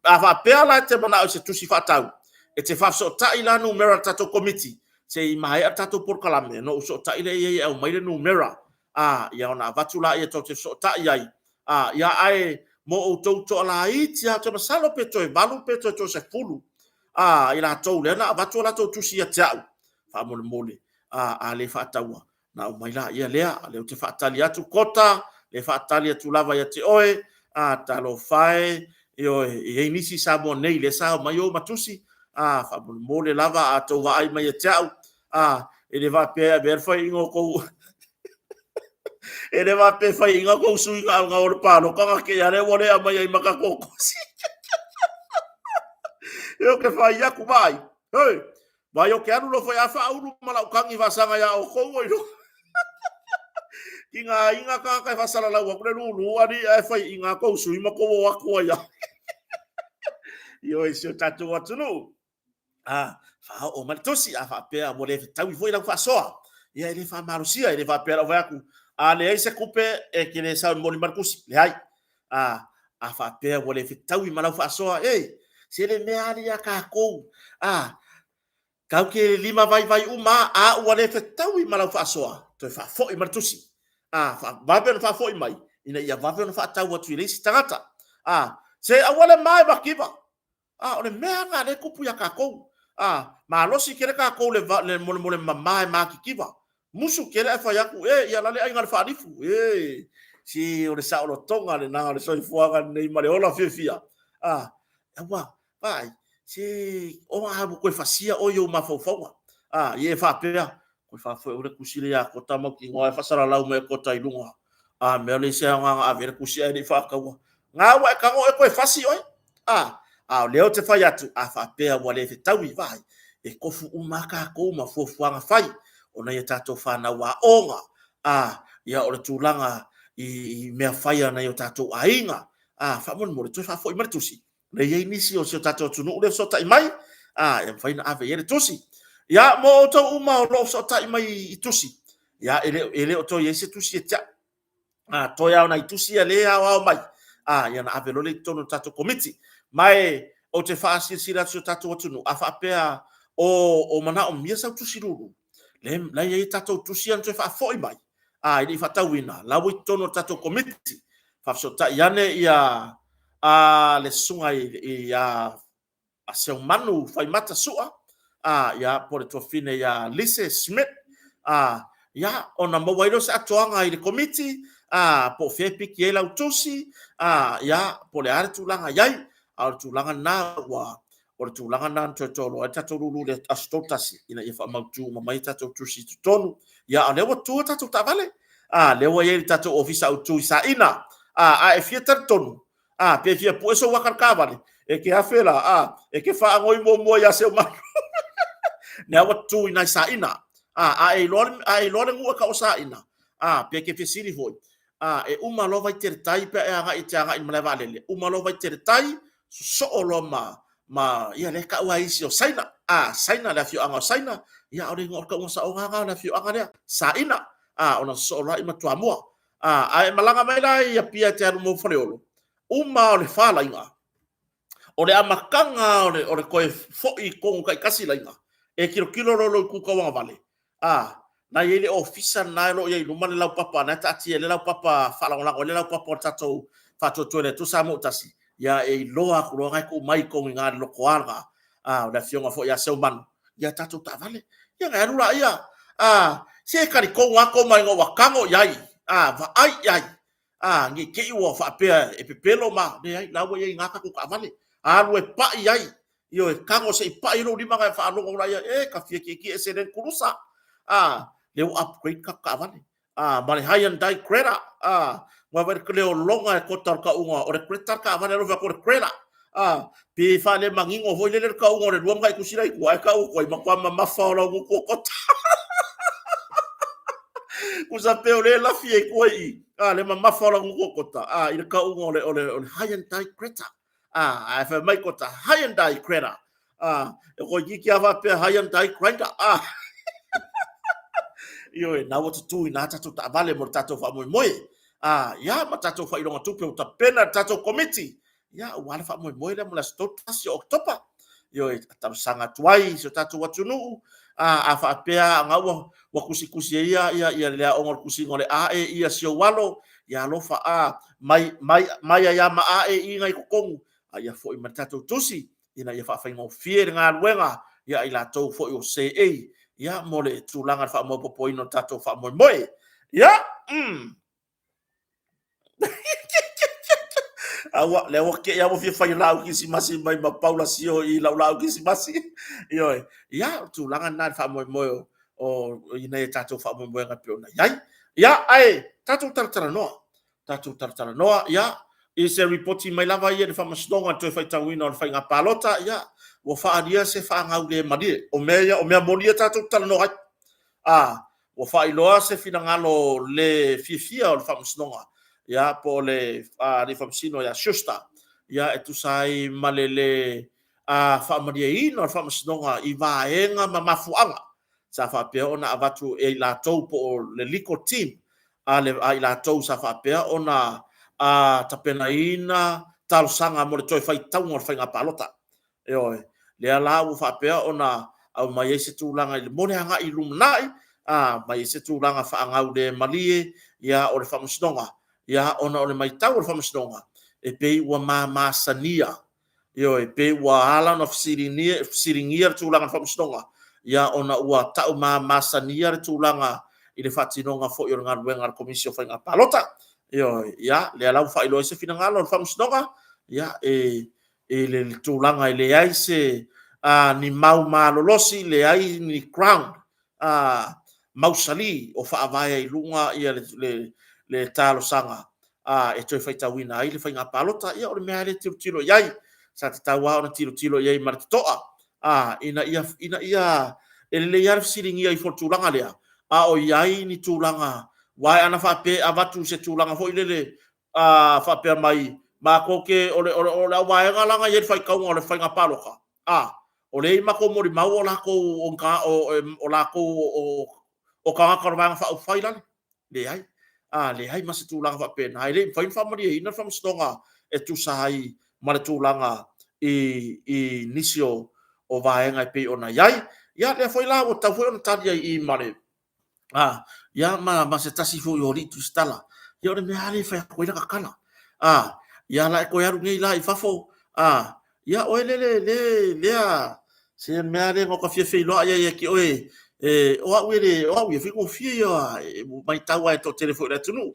a faapea la e te manao i se tusi faatau, e te faafesootai la numera o le tatou Komiti, se i maea le tatou polokalame ona ou fesootai lea i ai e aumai le numera, a, ia ona avatu lea tou te fesootai ai. A, ia ae mo outou toalaiti lava, ou te masalo pe toe 8 pe toe 10 i latou lea na avatu a latou tusi ia te au, faamolemole, a le faataua, ona aumai laia lea, o lea ou te faatali atu Kota, e faatali atu lava ia te oe, a, talofa e, ioe, e i ai nisi i Samoa nei lea sa omai o ma tusi, a, faamolemole lava a outou vaai mai ia te au, a, e le faapea e avea le faiaina o tou e le faapea e faiaina tou sui na o le palota na te i lea ua le aumai ai ma tatou tusi. E o ke fai atu, vaai, hei, vai o ke alu loa foi a faaulu ma lau tagi faasaga iā outou ua iloa. Ki ngā inga tagata e faasalalau atu le lulu ali ae fai i ngā tou sui ma tou o atu ai. Ioe si o tatou atunuu. A, faaoo mai le tusi, a faapea ua le fetaui foi lau faasoa, ia e le faamalosia, e le faapea lau fai atu, a leai se tupe e te le sau e momoli mai le tusi, leai. A, a faapea ua le fetaui ma lau faasoa, e, se le mea ali ia tatou, a, tau te lima vaivai uma, a ua le fetaui ma lau faasoa, toe faafoi mai le tusi. A, vave ona faafoi mai, ina ia vave ona faatau atu i le isi tagata. A, se aua le ma e mativa, A, o le mea lena lea e tupu ia tatou. A, malosi tele tatou le, le molemole mama e matitiva. Musu tele ae fai atu, e, ia la le aiga le faalifu. E, si o le saolotoga lena o le soifuaga lenei ma le ola fiafia. A, aua, vaai, se, o a ua toe fasia oe i ou mafaufauga. A, ia e faapea, Koe faafoe le tusi lea ia Kota mautinoa e faasalalau mai e Kota i luga. A mea le se aoga na ave le tusi ae le i faataua. Nga ua e tago e koe fasi oe. A, a o lea ou te fai atu, a faapea ua le fetaui, vaai, e tofu uma lava tatou ma fuafuaga fai o nai a tatou fanau aoga, a, ia o le tulaga i mea fai a nai o tatou aiga. A, faamolemole, toe faafoi mai le tusi. Lea i ai nisi o si o tatou atunuu lea fesootai mai, a, e mafai ona ave i ai le tusi. Ia, mo outou uma o lo o fesootai mai i tusi, ia, e le, e le o toe i ai se tusi e te au. A, toe lava o nai tusi ia lea e aoao mai, a, ia ona ave loa lea i totonu o le tatou komiti. Ma e, ou te faasilasila atu i si o tatou atunuu, a faapea o, o manaomia sau tusi lulu, lea, la e i ai tatou tusi ia na toe faafoi mai, a, e le i faatauina, la ua i totonu o le tatou komiti. Faafesootai ane ia a le susuga i, i a Seumanu Faimata Sua, a, ia, po o le tuafafine ia Lise Smith, a, ia, ona maua ai lea o se atoaga i le komiti, a, po o fea e piki ai lau tusi, a, ia, po o le a le tulaga i ai, a o le tulaga lena ua, o le tulaga lena na toe toloa ai le tatou lulu i le aso 31 ina ia faamautu uma mai tatou tusi i totonu. Ia, a o lea ua tu a tatou taavale. A, lea ua i ai le tatou ofisa autu i Saina. A, a e fia talitonu, a, pe fia pue sou aka i le taavale, e te afe la, a, e te faanoi muamua ia Seumanu. Lea ua tu i nai Saina. A, a e iloa, a e iloa le nuu e tau o Saina, a, pe te fesili foi, a, e uma loa Vaitele Tai pe a e agai e te agai i le malae vaalele, uma loa Vaitele Tai, sosoo loa ma, ma, ia lea e tau lava e isi o Saina, a, Saina, le afioaga o Saina, ia a o le igoa o le tauga saoga lena o le afioaga lea, Saina, a, ona sosoo loa ma Toamua. A, a e malaga mai la i Apia e te alu mo Faleolo, uma o le fa laiga, o le amataga o le, o le toe foi i totonu taitasi laiga, e tilotilo loa lou itu tauagavale, A, na i ai le ofisa lena o lo o i ai i luma le laupapa, na e taatia ai le laupapa faalagolago ai le laupapa o le tatou Faatuatua i le Atua Samoa ua Tasi, ia e iloa atu loa na e tuu mai i totonu i ina i le lotoa lena, a, o le afioga foi ia Seumanu, ia tatou taavale. Ia ona e alu laia, a, se e talitonu lava Toma ina ua tago i ai, a, vaai i ai, a, ne i te i ua faapea e pepelo ma, leai, la ua i ai i ina tatou taavale. Alu e pai ai. Ioe, tago se i pai lou lima na e faalogo la ia, e ka fia kiekie ese le kulusa. A, le ua upgrade ka taavale. A, ma le Hyundai Creta. A, ua vai le lologa e kota o le tauga o le Creta le taavale alofa atu o le Creta. A, pe faale manino foi lele le tauga o le lua ma itusi la i tua, e tau atu ai, matua mamafa o lau gutu o kota. Kusa pe o le lafi e tua i, a, le mamafa o lau gutu o kota, a, i le tauga o le, o le, o le Hyundai Creta. A, ae fai mai kota, Hyundai Creta. A, e toeitiiti lava faapea Hyundai Grinder. A, ioe, na ua tutū i nā tatou taavale mo le tatou faamoemoe. A, ia, ma tatou faailoga tupe ua tapena le tatou komiti. Ia, aua le faamoemoe lea mo le aso 31 o Oketopa. Ioe, talosaga atu ai i si o tatou atunuu, a, a faapea na ua, ua tusitusi ai ia, ia, ia le aoga o le tusiga o le A E I a si ou alo, ia alofa, a, mai, mai, mai ai ma A E I na i totonu, a ia foi ma le tatou tusi, ina ia faafaigofie le galuega ia i latou foi o seei, ia, mo le tulaga i le faamaopoopoina o le tatou faamoemoe. Ia, Aua, lea ua kei ua fia fai laau kisimasi mai ma Paula Sio i lau laau kisimasi. Ioe. Ia, o tulaga na le faamoemoe o, o ina ia tatou faamoemoega e pei ona i ai. Ia, ae tatou talatalanoa. Tatou talatalanoa, ia, i se ripoti mai lava ia i le Faamasinoga i le toe faitauina o le faiga palota, ia, ua faaalia se faagaulemalie. O mea ia, o mea moni ia tatou te talanoa ai. A, ua faailoa se finagalo le fiafia o le Faamasinoga, ia, po o le Alii Faamasino ia Schuster, ia, e tusa ai ma le lē faamalieina o le Faamasinoga i vaega ma mafuaaga sa faapea ona avatu e i latou po o le legal team a le a i latou sa faapea ona tapenaina talosaga mo le toe faitauga o le faiga palota. Ioe, lea la ua faapea ona aumai ai se tulaga i le mo le agai i lumanai, a aumai ai se tulaga faagaulemalie ia o le Faamasinoga, ia ona o le maitau a le Faamasinoga, e pei ua mamasania, ioe, pei ua ala ona fesiligia, fesiligia le tulaga o le Faamasinoga, ia ona ua tau mamasania le tulaga i le faatinoga foi o le galuega a le Komisi o Faiga Palota. Ioe, ia lea la ua faailoa ai se finagalo o le Faamasinoga, ia e i le tulaga e leai se ni mau malolosi, leai ni ground mausali o faavae ai i luga ia le, le talosaga e toe faitauina ai le faiga palota. Ia o le mea lava lea e tilotilo i ai, sa tatau lava ona tilotilo i ai ma le totoa, ina ia, ina ia, e lelei lava le fesiligia ifo o le tulaga lea, a o i ai ni tulaga, aua ana faapea e avatu se tulaga foi lele a faapea mai, matou te, o le, o le, o le auvaega la na i ai le faitauga o le faiga palota, a, o lea i matou molimau o latou, o, o, o latou, o, o tagata o le Vaega Faaupufai lale. Leai. A, leai ma se tulaga faapena. E le i mafai ona faamalieina le Faamasinoga e tusa ai ma le tulaga i, i nisi o, o vaega e pei ona i ai. Ia, lea foi la ua tatau foi ona tali ai i ma le, A, ia ma, ma se tasi foi o alii tusitala. Ia o le mea lava lea e fai atu ai lata tala. A, ia la e toe alu nei la i fafo. A, ia oe le, le, le, lea, se mea lea na ota fia feiloai ai ia te oe, e, o au e le, o au ia, faigofie ia, e matau lava e toatele foi o le atunuu.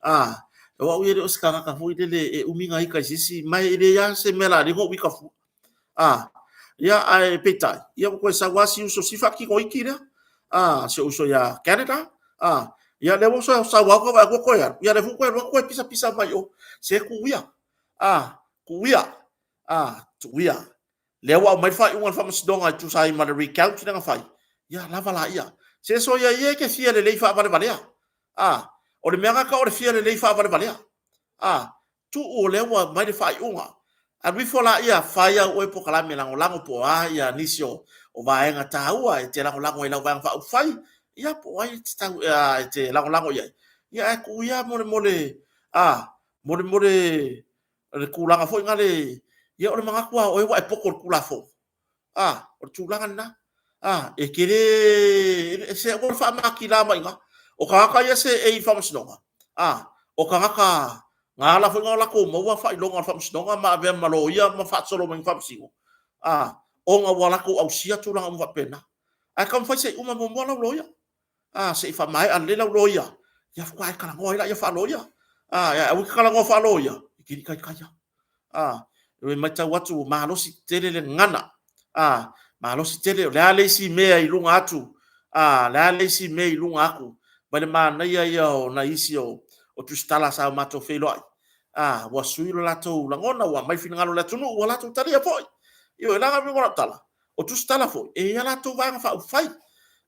A, o au ia e le o se tagata foi lele e umi na ita i se isi, ma e leai lava se mea o le a ala ai ona ou ita fua. A, ia, ae peitai, ia ua toe sau lava si uso, si faatino iti lea, a, si ou uso ia Canada, a, ia lea ua sau lava ou vaai atu ua toe alu, ia lea foi ua toe alu atu toe pisapisa mai o, se tuu ia, a, tuu ia, a, tuu ia. Lea ua aumai le faaiuga a le Faamasinoga e tusa ai ma le recount lea na fai, ia lava laia. Se soia ia e te fia lelei faavalevalea, a, o le mea lena tau o le fia lelei faavalevalea, a, tuu o lea ua aumai le faaiuga. Alu ifo laia, fai au oe polokalame lagolago po o a ia nisi o, o vaega taua e te lagolago ai i lau Vaega Faaupufai, ia po o ai e te, tau, e te lagolago i ai. Ia ae tuu ia mo le, mo le, a, mo le, mo le, le tulaga foi nale, ia o le manatu lava o oe ua e poto i le Tulafono. A, o le tulaga lena. A, e te le, se aua le faamatila mai i ina. O tagata ia se e i faamasinoga, a, o tagata na ala foi na o latou maua faailoga o le faamasinoga ma avea ma loia ma faasolo mai i faamasino, a, ona ua latou ausia tulaga uma faapena. Ae taumafai se i uma muamua lau loia. A, se i faamaea lelei lau loia, ia faatoa e talanoa ai laia faaloia. A, aua e te talanoa faaloia, e te le i taitai lava. A, e matau atu ua malosi tele le gagana. A, malosi tele, o le a le isi mea i luga atu, a, le a le isi mea i luga atu, mai le manaia ia o nai isi o, o tusitala sa o matou feiloai, a, ua sui lo latou lagona, ua aumai finagalo o le atunuu, ua latou talia foi. Ioe, o le a le uiga o lau tala? O tusitala foi, e i ai a latou vaega faaupufai.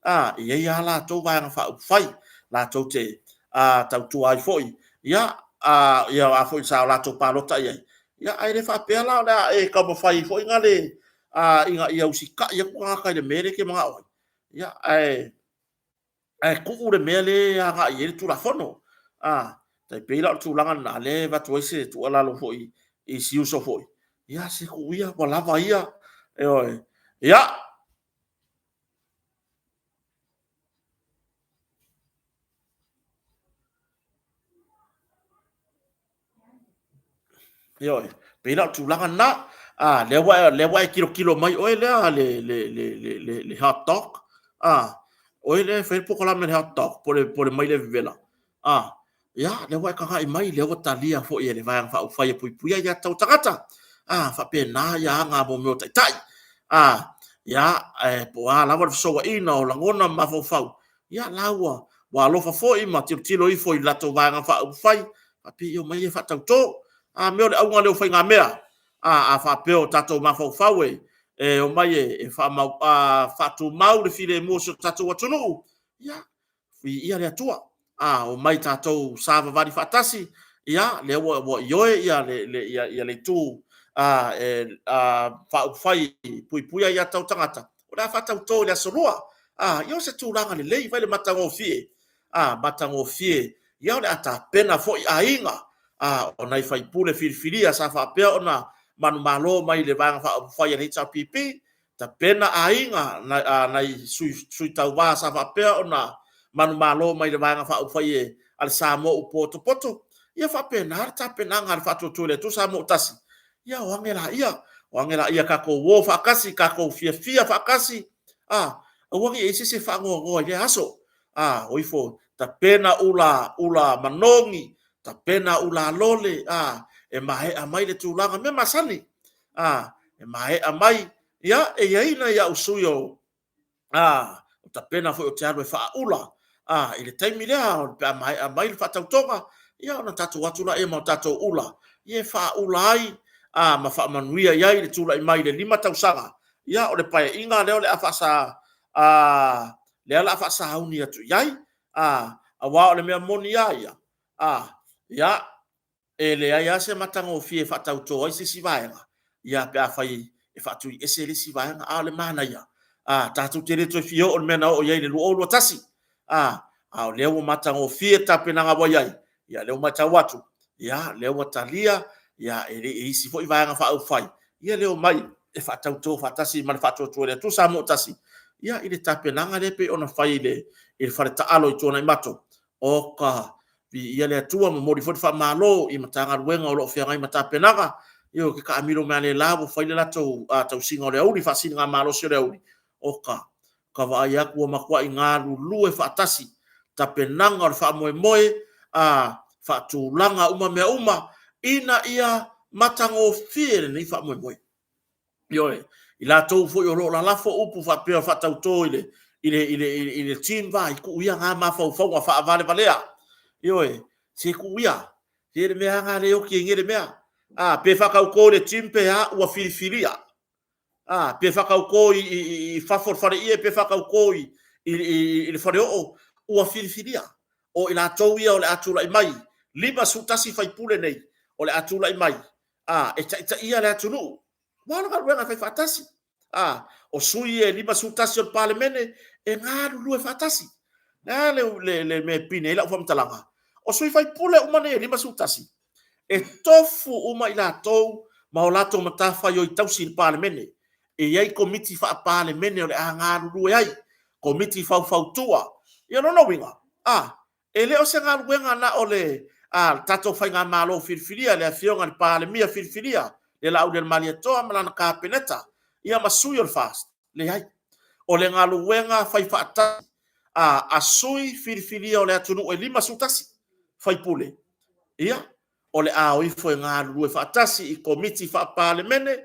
A, e i ai a latou vaega faaupufai, latou te a, tautua ai foi, ia, a, ia a foi sa o latou palota i ai, ia, ae le faapea la o le a e taumafai foi na le, a, ina ia usitai atu tagata i le mea lea e te manao ai, ia, ae, ae tuu le mea lea e agai i ai le Tulafono. A, tai pei la o le tulaga lena lea e avatu ai se tuualalo foi i si uso foi, ia se tuu ia ua lava ia. Ioe. Ia, Ioe, pei la o le tulaga lena. A, lea ua, lea ua e tilotilo mai oe lea le, le, le, le, le, le hot dog. A, oe lea e fai le polokalame le hot dog po le, po le maile vevela. A, ia, lea ua e tagai mai, lea ua talia foi e le Vaega Faaupufai e Puipuia Aia Tatau a Tagata. A, faapena ia aga mo mea o taitai. A, ia, e po o a lava le fesouaina o lagona ma mafaufau, ia la ua, ua alofa foi ma tilotilo ifo i le latou Vaega Faaupufai, faapea ia omai e faatauto. A mea o le auga lea o faigamea, a, a faapea o tatou mafaufau e, e omai e, e faamau, a, faatumau le filemu o si o tatou atunuu, ia, viia le Atua. A, omai tatou savavali faatasi, ia, lea ua, ua ioe ia le, le, ia, ia le itu a, e, a, faaupufai puipuia aia tatau a tagata, o le a faatauto i le aso Lua. A, ia o se tulaga lelei, vaai le matagofie, a, matagofie, ia o le a tapena foi aiga, a, o nai faipule filifilia sa faapea ona manumalo mai le Vaega Faaupufai a le HRPP, tapena aiga, a, nai sui, sui tauva sa faapea ona manumalo mai le Vaega Faaupufai a le Samoa ua potopoto, ia faapena le tapenaga a le Faatuatua i le Atua Samoa ua Tasi, ia o age laia, o age laia tatou o faatasi, tatou fiafia faatasi, a, aua ne i i ai se isi e faanoanoa i lea aso. A, o ifo, tapena ula, ula manogi, tapena ula lole, a, e maea mai le tulaga, mea masani, a, e maea mai, ia, e i ai nai au sui o, a, o tapena foi ou te alu e faaula, a, i le taimi lea, pe a maea mai le faatautoga, ia ona tatou atu lea ma tatou ula, ia e faaula ai, a, ma faamanuia i ai le tulai mai i le 5 tausaga, ia o le paeaiga lea o le a faasa, a, lea o le a faasauni atu i ai, a, aua o le mea moni lava ia, a, ia, E leai lava se matagofie e faatauto ai se isi vaega, ia pe afai e faatuiese le isi vaega. A o le manaia, a, tatou te le toe fia oo i le mea na oo i ai i le 2021, a, a o lea ua matagofie le tapenaga ua i ai, ia lea ua matau atu, ia lea ua talia, ia e le i isi foi vaega faaupufai, ia le omai e faatauto faatasi ma le Faatuatua i le Atua Samoa ua Tasi, ia i le tapenaga lea e pei ona fai i le, i le fale taalo i Tuanaimato. Oka, viia le Atua, momoli foi le faamalo i Matagaluega o lo o feagai ma tapenaga. Ioe, ou te taamilo mai lava i le la ua fai le latou tausiga o le aoauli, faasiligamalosi o le aoauli. Oka, ka vaai atu ua matuai galulue faatasi, tapenaga o le faamoemoe, a, faatulaga uma mea uma, ina ia matagofie lenei faamoemoe. Ioe, i latou foi o lo o lalafo upu faapea o faatauto i le, i le, i le, i le team va, i tuu ia ngā mafaufauga faavalevalea. Ioe, se tuu ia, se le mea ngā le oti e le mea. A, pe faatauto i le team pe a, ua filifilia. A, pe faatauto i, i, i, i fafo le fale ie, pe faatauto i, i, i, i le fale oo, ua filifilia. O i latou ia o le a tulai mai, 51 faipule nei, o le a tulai mai, a, e taitaia le atunuu. Aua o le galuega e fai faatasi. A, o sui e 51 o le Palemene e galulue faatasi. Le a le, le, le mea e pine ai lau faamatalaga? O sui faipule uma nei e 51, e tofu uma i latou ma o latou matafaioi tausi i le Palemene. E i ai komiti faa-Palemene o le a galulue ai, komiti faufautua. Ia lona uiga, a, E le o se galuega na o le a tatou faigamalo filifilia, le Afioga i le Palemia filifilia, le Laaulialemalietoa ma lana Kapeneta, ia ma sui o le FAST. Leai. O le galuega faifaatasi a a sui filifilia o le atunuu e 51 faipule, ia, o le a o ifo e galulue faatasi i Komiti Faa-Palemene,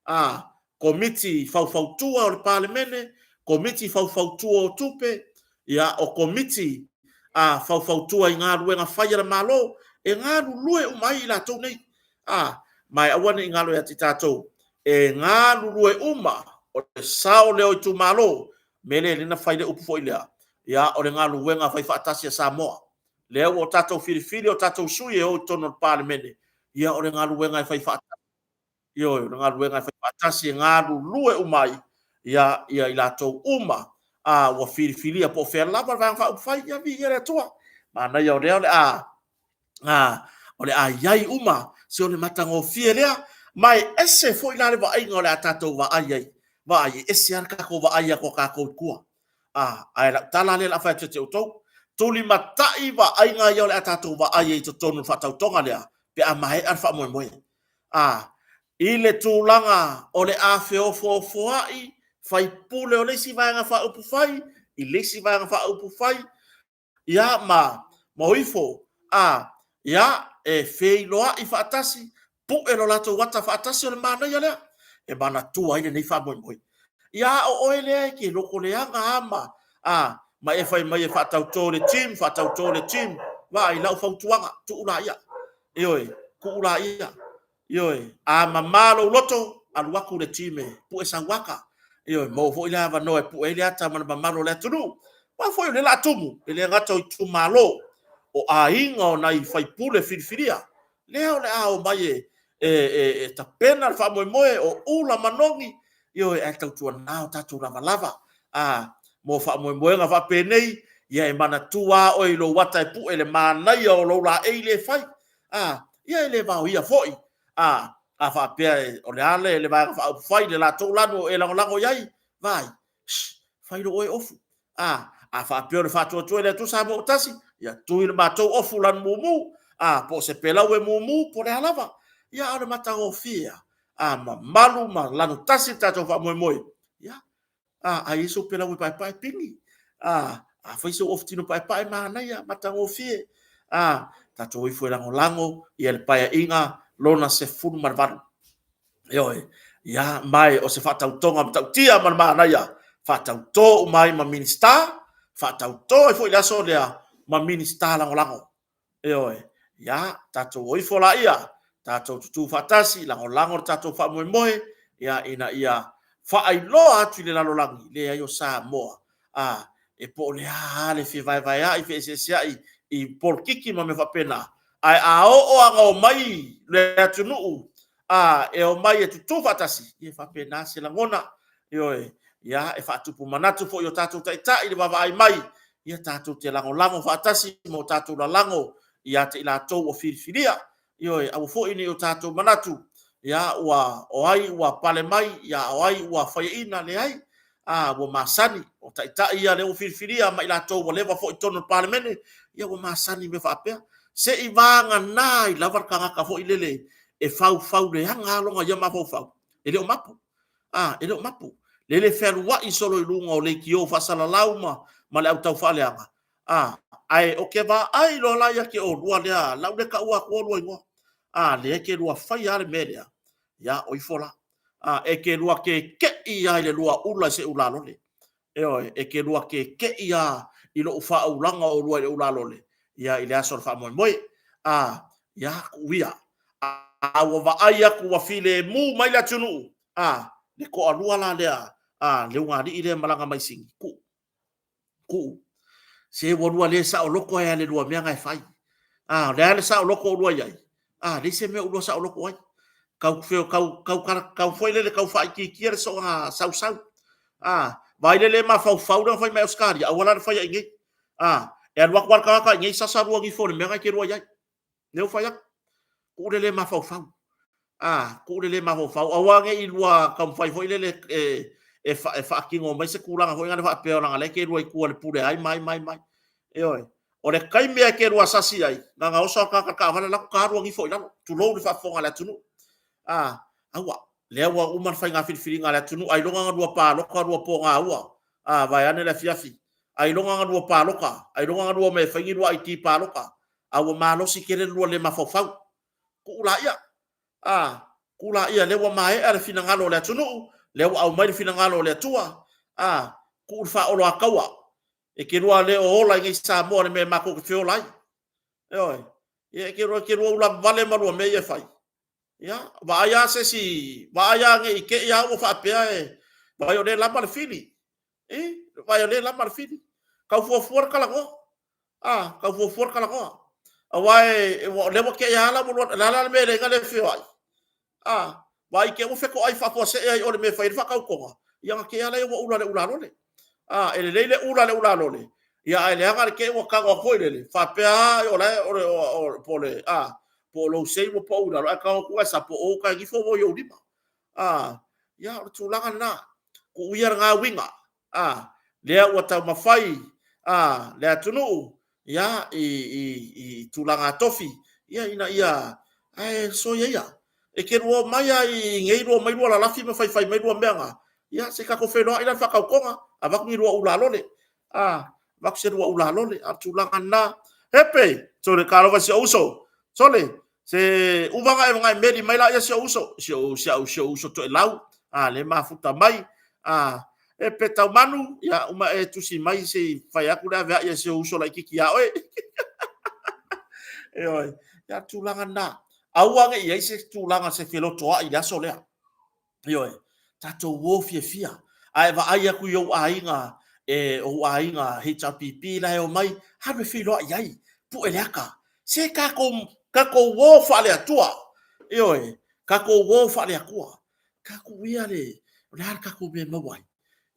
a. Komiti Faufautua o le Palemene, Komiti Faufautua o Tupe, ia, o Komiti a Faufautua i galuega fai a le Malo, e galulue uma ai i latou nei. A, ma e aua ne i galo ia te tatou, e galulue uma, o le sao lea o itumalo. O le mea lea e ala ai ona fai le upu foi lea, ia, o le galuega faifaatasi a Samoa. Lea ua tatou filifili o tatou sui e o i totonu o le Palemene, ia o le galuega e faifaatasi. Ioe, o le galuega e faifaatasi e galulue uma ai i latou uma ua filifilia po o fea lava le Vaega Faaupufai, ia viia le Atua. Manaia o lea o le a i ai uma, se o le matagofie lea. Ma e ese foi la le vaaiga o le a tatou vaai ai, vaai, e ese lava le tatou vaai atu a tatou i tua. Ae o lau tala lea o le a fai atu ia te outou, tulimatai vaaiga ia o le a tatou vaai ai i totonu o le faatautoga lea pe a maea le faamoemoe. I le tulaga o le a feofoofoai sui usufono o le isi Vaega Faaupufai i le isi Vaega Faaupufai, ia ma o ifo e feiloai faatasi, pue lo latou ata faatasi, o le manaia lea e manatua ai lenei faamoemoe. Ia a o oe lea e te lotoleaga lava ma e fai mai e faatauto le team, faatauto le team, vaai, o lau fautuaga, tuu laia, ioe, tuu laia. Ioe, a mama lou loto, alu atu le team e pue sau ata, ioe, maua foi le avanoa e pue ai le ata ma le mamalu o le atunuu. Aua foi o lea o le a tumu, e le gata o itumalo, o aiga o nai sui usufono filifilia, lea o le a omai e tapena le faamoemoe, o ula manogi, ioe, ae tautuana o tatou lavalava mo faamoemoega faapenei, ia e manatua lava oe i lou ata e pue i le manaia o lou laei lea e fai. Ia e le vaoia foi, a faapea o le a le Vaega Faaupufai le latou lanu o e lagolago i ai, vaai, sss fai loa oe ofu. A faapea o le Faatuatua i le Atua Samoa ua Tasi, ia tui le matou ofu lanu mumu, po o se pelaue mumu po o le a lava. Ia a o le matagofie lava, a mamalu ma lanutasi le tatou faamoemoe, ia, a i ai sou pelaue paepae, pigi. A fai sou ofu tino paepae, manaia, matagofie. Tatou o ifo e lagolago le Paeaiga Lona XVIII. Ioe. Ia, ma o se faatautoga matautia ma le manaia, faatauto uma ai ma Minisita, faatauto ai foi i le aso lea ma Minisita Lagolago. Ioe. Ia, tatou o ifo laia, tatou tutu faatasi, lagolago le tatou faamoemoe, ia, ina ia faailoa atu i le lalolagi, leai o Samoa, a, e po o le a lava le fevaevaeai, feeseeseai i polokiki ma mea faapena, ae a oo lava ina omai le atunuu e omai e tutu faatasi, ia e faapena se lagona. Ioe. Ia, e faatupu manatu foi i o tatou taitai i le vaavaai mai, ia tatou te lagolago faatasi ma o tatou lalago ia te i latou ua filifilia. Ioe, aua foi ne i o tatou manatu, ia, ua, o ai ua pale mai, a o ai ua faiaina, leai. A, ua masani, o taitai ia lea ua filifilia ma i latou ua leva foi i totonu o le Palemene, ia ua masani i mea faapea. Se i vagana ai lava le tagata foi lele e faufau leaga lava lona ia mafaufau, e le o mapu. A, e le o mapu. Lele e fealuai solo i luga o leitio faasalalau ma le au taufaaleaga, a, ae ou te vaai loa la ia te oulua lea, o le a ou le taua atua oulua igoa, a, lea e te lua faia lava le mea lea, ia, o ifo la. A, e te lua keke'i lava i le lua ula i se ulalole. Ioe, e te lua keke'i lava i lou faaulaga o oulua i le ulalole, ia, i le aso o le faamoemoe. A, ia, tuu ia. A ua vaai atu ua filemu mai le atunuu, a, le toalua la lea a le ulugalii lea e malaga mai Sini, tuu, tuu. Se ua lua le saoloto ai lava i le lua mea na e fai. A, o le a le saoloto o oulua i ai? A, leai se mea o oulua saoloto ai. Tau, tau, tau, tau foi lele tau faaitiitia le soona sausau. A, vaai le le mafaufau lea na fai mai Ausetalia, aua la le faia i inei. A, e alu atu lava le tagata i inei sasa lua nifo i le mea na e te lua i ai. Lea ua fai atu. Tuu le le mafaufau. A, tuu le le mafaufau. Aua ne i lua taumafai foi lele e, e, fa, e faatino mai se tulaga foi lea faapea leaga o la e te lua i tua i le pule a ai ma ai ma ai ma ai. Ioe. O le taimi lava e te lua sasi ai, na ona oso lava le tagata i le taavale alu atu ta lua nifo i lalo, tulou le faafofoga a le atunuu. A, aua. Lea ua uma le faiga filifiliga a le atunuu, ailoga na lua palota lua pogaua, a, vaeane le afiafi. Ailoga na lua palota, ailoga na lua omai e fai ni lua ID palota, a ua malosi tele le lua le mafaufau. Tuu laia, a, tuu laia, lea ua maea le finagalo o le atunuu, Lea ua aumai le finagalo o le Atua, a, tuu le faaoloataua, e te lua le o ola i nei Samoa i le mea matou te feola ai. Ioe, ia e te lua, e te lua ulavavale ma lua mea ia e fai. Ia, vaai lava se isi, vaai lava ne i te i lava ua faapea e, vaai o lea e lama le fili. I, vaai o lea e lama le fili. Tau fuafua le talanoa. A, tau fuafua le talanoa. Aua e, o lea ua te i lava la ua lua, o le a la le mea e leai na le feoai? A, vaai i te i ua fetoai faafuasei ai i o i le mea e fai ai le faatautoga, ia ona te i lava lea ua ula i le ulalole. A, e lelei le ula i le ulalole, ia ae leaga le te i ua tago atu foi lele, faapea lava o la e, o le, po o le, a, po o lou sei ua pau i lalo, ae tago atu ae po o uta e gifo ua i ou lima. A, ia o le tulaga lena. Tuu ia lena uiga, a, lea ua taumafai, a, le atunuu, ia, i, i, i tulaga tofi, ia, ina ia, ae soia ia. E te lua omai lava i nei lua omai lua lalafi ma faifai mai lua mea na, ia, se i tatou feiloai la i le faatautoga, avatu ni lua ulalole, a, avatu se lua ulalole, a o le tulaga lena. Hepe, sole, talofa i si ou uso, sole, Se uva na e na e meli mai la ia si ou uso, si ou si au si ou uso toelau, a le mafuta mai, a e pe taumanu, ia uma e tusi mai se i fai atu le ave ai si ou uso laitiiti ia oe. Ioe, ia tulaga na. Aua ne i ai se tulaga se felotoai i le aso lea. Ioe, tatou o fiafia. A e vaai atu i ou aiga, e, ou aiga HRPP la e omai, alu e feiloai ai, pue le ata. Se tatou, tatou o faale-Atua. Ioe, tatou o faale-Atua. Tatou ia le, o le a le tatou mea e maua ai?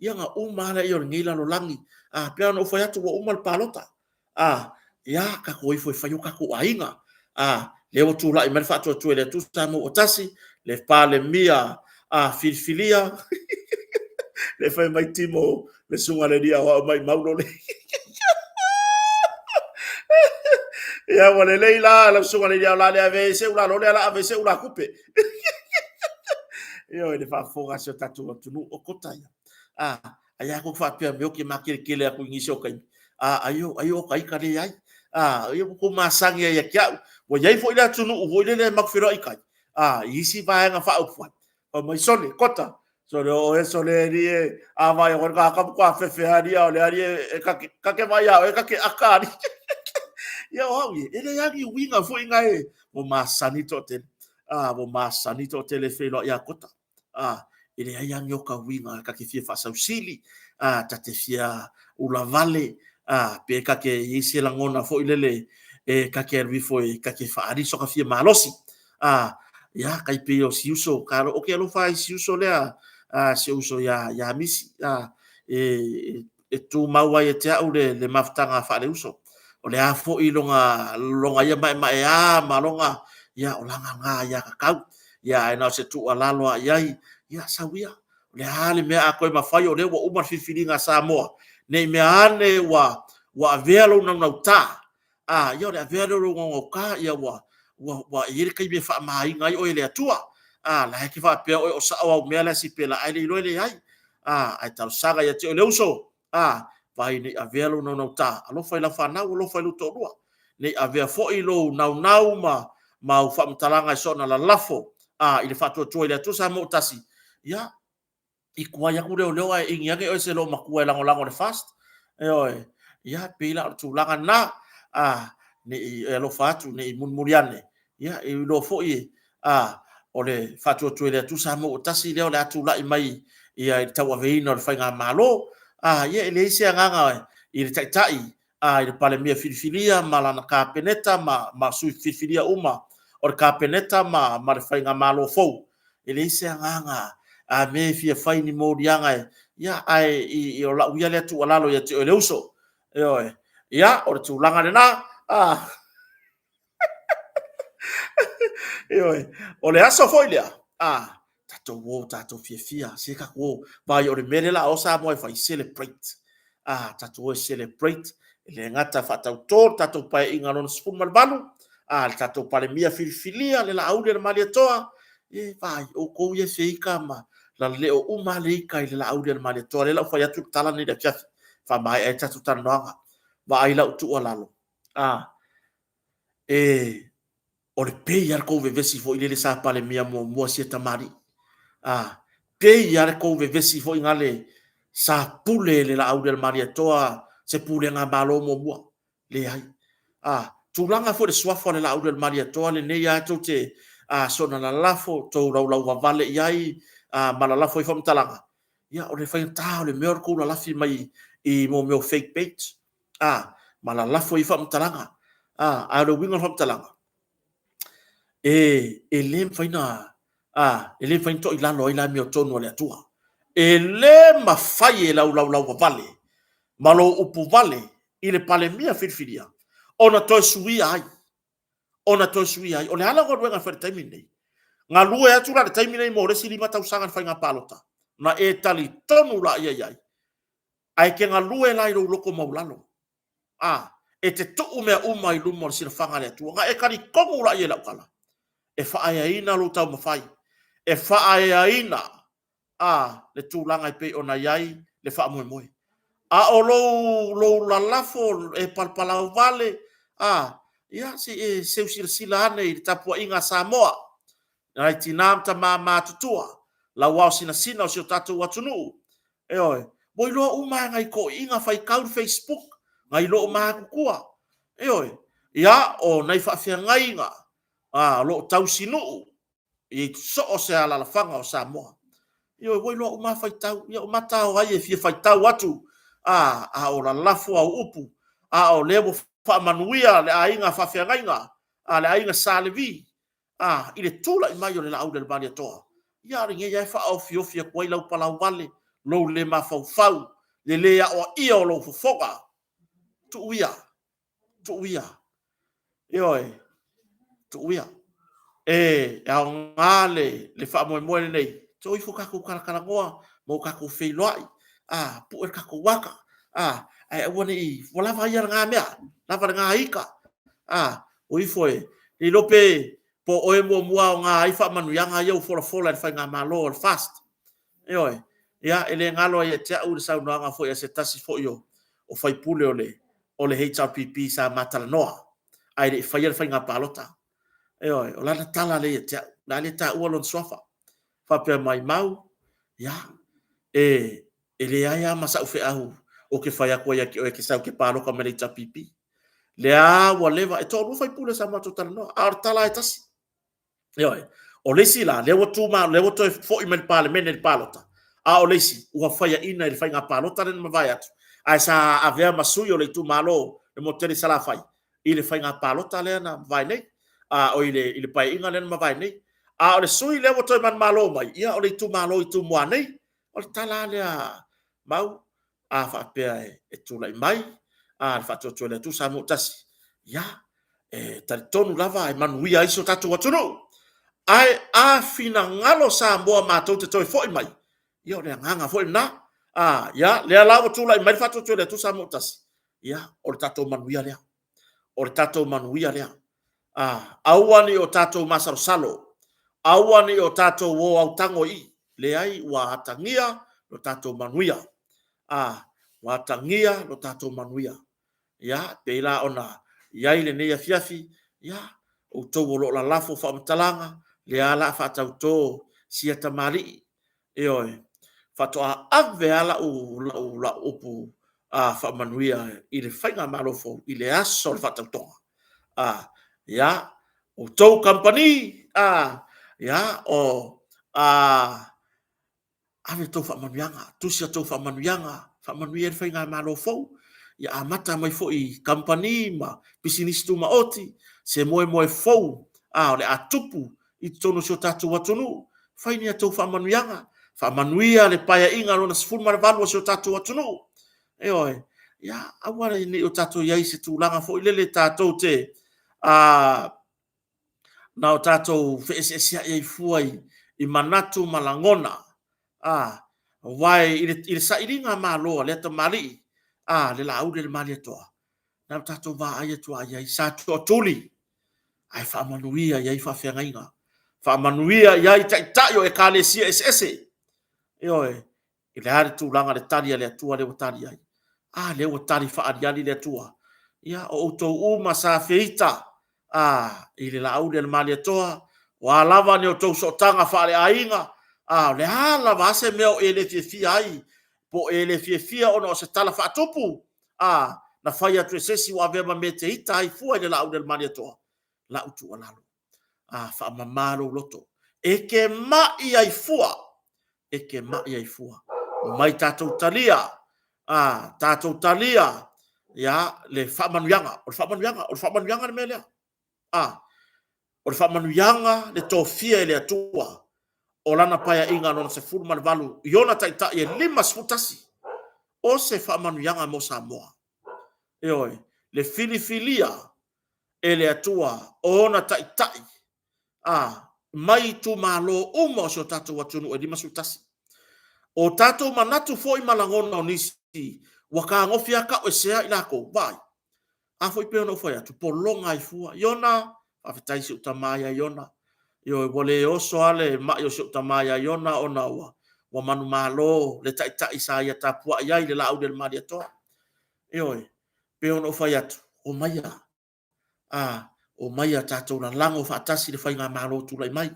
Ia ona uma lava lea o lenei lalolagi. A, pei ona ou fai atu ua uma le palota. A, ia, tatou o ifo e fai o tatou aiga. A, lea ua tulai mai le faatuatua i le Atua Samoa ua tasi, le Palemia a filifilia, le fai mai Timo, le susuga le alii aoao maimau lo le. Ia, ua lelei la, lau susuga le alii aoao, la le ave se ula lole, la ave se ula kupe. Ioe, le faafofoga a si o tatou atunuu, o kota ia. A, Ai a ko faapea me oke makeletele aku i nisi o taimi. A, ai o, ai o ka ika leai. A, ia ua kou masani ai ia te a'u. Ua i ai foi le atunuu foi lele e matou feiloai i tai, a, i isi vaega faaupufai. Fai mai, Sole, Kota, sole o oe sole e alii e, a vaai atu le tagata matua fefe lava alii a o le alii e, ta te, ta te vaai ia oe ta te aka alii. Ia o au ia, e leai lava ni uiga foi na e, ua masani le toatele. A, ua masani le toatele e feiloai ia Kota. a, e leai lava ni o ka uiga ta te fia faasausili, a, ta te fia ulavale, a, pe ta te i ai se lagona foi lele e ta te alu ifo e ta te faaali so ka fia malosi. A, ia, tai pei o si uso, ka alo, ou te alofa i si uso lea, a, si ou uso ia, ia Misi, a, e, e tumau ai ia te au le, le mafutaga faaleuso. O le a foi lona, lona ia maemaea ma lona, ia, o lana lena aiatatau. Ia, ae na o se tuualalo lava i ai, ia, sau ia. O le a le mea a toe mafai, o lea ua uma le filifiliga a Samoa, ne i mea ane ua, ua avea lou naunauta, a, ia o le avea lea o lou naunauta, ia ua, ua, ua i ai le taimi e faamaina ai oe e le Atua. A, la e te faapea oe o sao au mea la e sipela, ae le iloa e leai. A, ae talosaga ia te oe le uso, a, vaai ne i avea lou naunauta, alofa i lau fanau, alofa i lou toalua. Ne i avea foi lou naunau ma, ma au faamatalaga e soona lalafo, a, i le faatuatua i le Atua Samoa ua tasi, ia, i tuai atu leoleo ae ini ane oe se loomatua e lagolago i le FAST. Ioe, ia, pei la o le tulaga lena, a, ne i e alofa atu, ne i mulimuli ane, ia, e iloa foi, a, o le faatuatua i le Atua Samoa ua tasi lea o le a tulai mai ia i le tauaveina o le faigamalo. A, ia, e leai se agaga i le Taitai, a, i le Palemia filifilia ma lana Kapeneta ma, ma sui filifilia uma o le Kapeneta ma, ma le faigamalo fou. E leai se agaga a me e fia fai ni moliaga e, ia, ae i, i o lau ia lea tuualalo ia te oe le uso. Ioe. Ia, o le tulaga lena. A, Ioe. O le aso foi lea, a, tatou o, tatou fiafia, se tatou o, vaai o le mea lea la o Samoa e fai, celebrate. A, tatou o e celebrate, e le gata faatautō le tatou Paeaiga lona 18, a, le tatou Palemia filifilia, le Laauli a le Malietoa, e, vaai, outou ia e feika ma laleo uma le ika i le Laauli a le Malietoa, lea la ua fai atu le tala lenei i le afiafi, faamaea ai le tatou talanoaga. Vaai lau tuualalo, a, e, o le pei lava le tou vevesi foi lele sa Palemia muamua sia tamalii. A, Pei lava le tou vevesi foi gale sa pule le Laaulialemalietoa se pulega Malo muamua. Leai. A, tulaga foi le suafa o le Laaulialemalietoa lenei lava tou te a, soona lalafo, tou laulauvavale i ai a, ma lalafo ai faamatalaga, ia o le faigata o le mea o le tou lalafi mai i mo mea o fake page, a, ma lalafo ai faamatalaga. A, a o le uiga o le faamatalaga, e, e le mafai na, a, e le mafai na toailalo ai le amiotonu a le Atua. E le mafai e lau laulauvavale ma lou upu vale i le Palemia filifilia ona toe suia ai, ona toe suia ai. O le ala o galuega e fai i le taimi lenei, galue atu la i le taimi lenei mo le isi 5 tausaga i le faiga palota, ona e talitonu laia i ai, ae e te galue la i lou loto maualalo, a, e te tuu mea uma i luma o le silafaga a le Atua, ona e talitonu laia i lau tala, e faaeaina lou taumafai, e faaeaina a, le tulaga e pei ona i ai le faamoemoe. A o lou, lou lalafo e palapalauvale, a, ia se i e seu silasila ane i le tapuaiga a Samoa, nai tina ma tama matutua, lau ao sinasina o si o tatou atunuu, ioe, ua iloa uma lava e nai toeaiina faitau le facebook, nai loomatutua, ioe, ia, o nai faafeagaiga a, o lo o tausinuu i so o se alaalafaga o Samoa. Ioe, ua iloa uma lava faitau, ia o mata o ai e fia faitau atu, a, a o lalafo au upu, a o lea ua faamanuia le aiga faafeagaiga, a le aiga Sa Levi, a, i le tulai mai o le Laaulialemalietoa, ia a o lenei lava e faaofiofi atu ai lau palauvale, lou le mafaufau, le le aoaia o lou fofoga. Tuu ia, tuu ia, ioe, tuu ia. E aoga le, le faamoemoe lenei, to ifo tatou talatalanoa ma o tatou feiloai, a, pue le tatou ata, a, ae aua ne i, ua lava ia lena mea, lava lena ita, a, o ifo e, le iloa pe, po o oe muamua aoga ai faamanuiaga ia ua folafola e le Faigamalo o le FAST. Ioe, ia, e le galo ia te au le saunoaga foi a se tasi foi o, o faipule o le, o le HRPP sa ma talanoa, ae le i faia le faiga palota. Ioe, o lana tala lea ia te au, o le a le taua lona suafa. Faapea mai, Mau, ia, e, e leai lava ma sau feau ou te fai atu ai ia te oe e te sau e te palota mai le HRPP. Lea ua leva, e toalua faipule sa matou talanoa, a o le tala lava e tasi. Ioe. O le isi la, lea ua tu ma, lea ua toe foi mai le Palemene i le palota, a o le isi, ua faiaina i le faiga palota lea na mavae atu, ae sa avea ma sui o le itumalo le motu tele i Salafai i le faiga palota lea na mavae nei, a o i le, i le paeaiga lea na mavae nei. A o le sui lea ua toe manumalo mai, ia o le itumalo i Tumua nei. O le tala lava lea Mau, a faapea e tulai mai a le faatuatua i le Atua Samoa ua tasi, ia, e talitonu lava e manuia ai si o tatou atunuu. Ae a finagalo Samoa matou te toe foi mai, ia o le agaga foi lena. A, ia, lea la ua tulai mai le faatuatua i le Atua Samoa ua tasi, ia, o le tatou manuia lea. O le tatou manuia lea. A, aua ne i o tatou masalosalo, aua ne i o tatou o autago i i, leai ua atagia lo tatou manuia. A, ua atagia lo tatou manuia. Ia, pei la ona i ai lenei afiafi, ia, outou o lo o lalafo faamatalaga, lea la a faatauto sia tamalii, ioe, faatoa ave lava lau, lau, lau upu a faamanuia i le faigamalo fou i le aso o le faatautoga. A, ia, outou kamupani, a, ia, o, a, ave a outou faamanuiaga, tusi a outou faamanuiaga, faamanuia i le faigamalo fou, ia amata mai foi i kamupani ma pisinisi tumaoti, se moemoe fou, a, o le a tupu i totonu o si o tatou atunuu, fai ni a outou faamanuiaga, faamanuia le Paeaiga lona 18 o si o tatou atunuu. Ioe, ia, aua ne i o tatou i ai i se tulaga foi lele tatou te, a, na o tatou feeseeseai ai fua i manatu ma lagona, a, aua i le, i le sailiga malo a lea tamalii, a, le Laauli a le Malietoa, na o tatou vaai atu lava i ai, sa toatuli, ae faamanuia i ai faafeagaiga, faamanuia i ai taitai o ekalesia eseese. Ioe, i le a le tulaga le tali a le Atua lea ua tali ai? A lea ua tali faaaliali le Atua. Ia, o outou uma sa feita a, i le Laauli a le Malietoa, o a lava ni outou sootaga faaleaiga, A o le a lava a se mea o e le fiafia ai, po o e le fiafia ona o se tala faatupu, a, na fai atu e se isi ua avea ma mea e te ita ai fua i le Laauli a le Malietoa, lau tuualalo, a, faamama lou loto. E te mai ai fua, e te mai ai fua. Omai tatou talia, a, tatou talia, ia, le faamanuiaga. O le faamanuiaga, o le faamanuiaga le mea lea. A, o le faamanuiaga le tofia e le Atua o lana Paeaiga Lona XVIII i ona Taitai e 51, o se faamanuiaga mo Samoa. Ioe, le filifilia e le Atua o ona Taitai a, mai itumalo uma o si o tatou atunuu e 51. O tatou manatu foi ma lagona o nisi, ua fetagofi lava tauesea i latou, vaai, a foi e pei ona ou fai atu, pologa ai fua. Iona, faafetai i si ou tama ia Iona. Ioe, ua le oso lava le mai o si ou tama ia Iona ona ua manumalo le taitai sa ia tapuai ai le Laauli a le Malietoa. Ioe, e pei ona ou fai atu, omaia, a, omaia tatou lalago faatasi le faigamalo o tulai mai.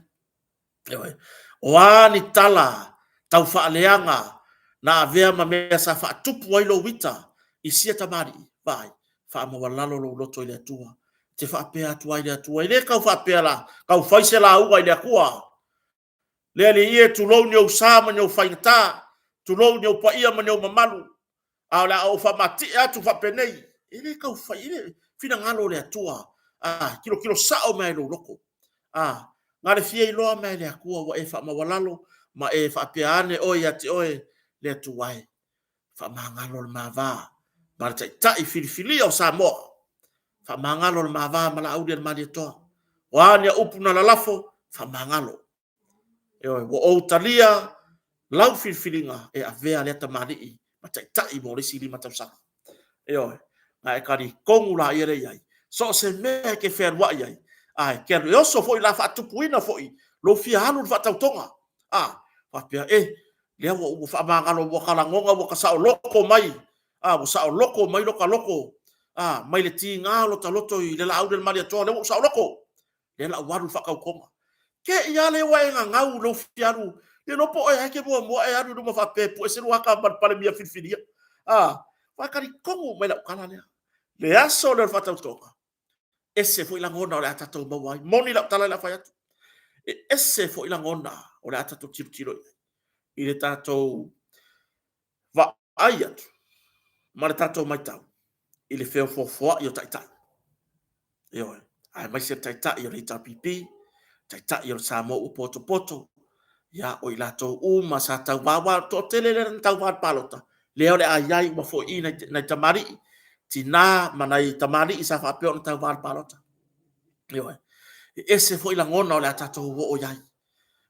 Ioe. O a ni tala taufaaleaga na avea ma mea sa faatupu ai lou ita i sia tamalii, vaai, faamaualalo lou loto i le Atua. E te faapea atu ai i le Atua, e le tau faapea o le a tau fai se lauga i le Atua. Le Alii e, tulou ni ou sa ma ni ou faigata, tulou ni ou paia ma ni ou mamalu, a o le a ou faamatie atu faapenei. E le tau fai, e le finagalo o le Atua, a, tilotilo sao mai i lou loto. A, na o le fia iloa mai e le Atua ua e faamaualalo ma e faapea ane oe ia te oe, le Atua e, faamagalo le ma va ma le Taitai filifilia o Samoa. Faamagalo le ma va ma Laauli a le Malietoa. O a ni au upu na lalafo, faamagalo. Ioe, ua ou talia lau filifiliga e avea lea tamalii ma taitai mo le isi 5 tausaga. Ioe, na e talitonu laia lea i ai. So o se mea e te fealuai ai, a e te alu, e oso foi la faatupuina foi lou fia alu i le faatautoga. A, faapea, e, lea ua ou faamagalo, ua ta lagona ua ta saoloto mai, a, ua saoloto mai lo ta loto, a, mai le tiga o lo ta loto i le Laauli a le Malietoa, lea ua ou saoloto. Lea la ua alu i le faatautoga. Te i lava lea ua e gagau i lou fia alu, le iloa po o oe lava e te muamua e alu i luma faapea e pue se lua ata ma le Palemia filifilia. A, ua talitonu mai lau tala lea. Le aso lea o le faatautoga, ese foi lagona o le a tatou maua ai. Moni lau tala o le a fai atu. E ese foi lagona o le a tatou tilotilo i ai i le tatou vaai atu ma le tatou matau i le feofoofoai o taitai. Ioe, aemaise le taitai o le HRPP, taitai o le Samoa ua potopoto, ia, o i latou uma sa tauva, aua o le toatele lea na tauva i le palota, lea o le a i ai uma foi i i nai tamalii, tina ma nai tamalii sa faapea ona tauva i le palota. Ioe. E ese foi lagona o le a tatou oo i ai,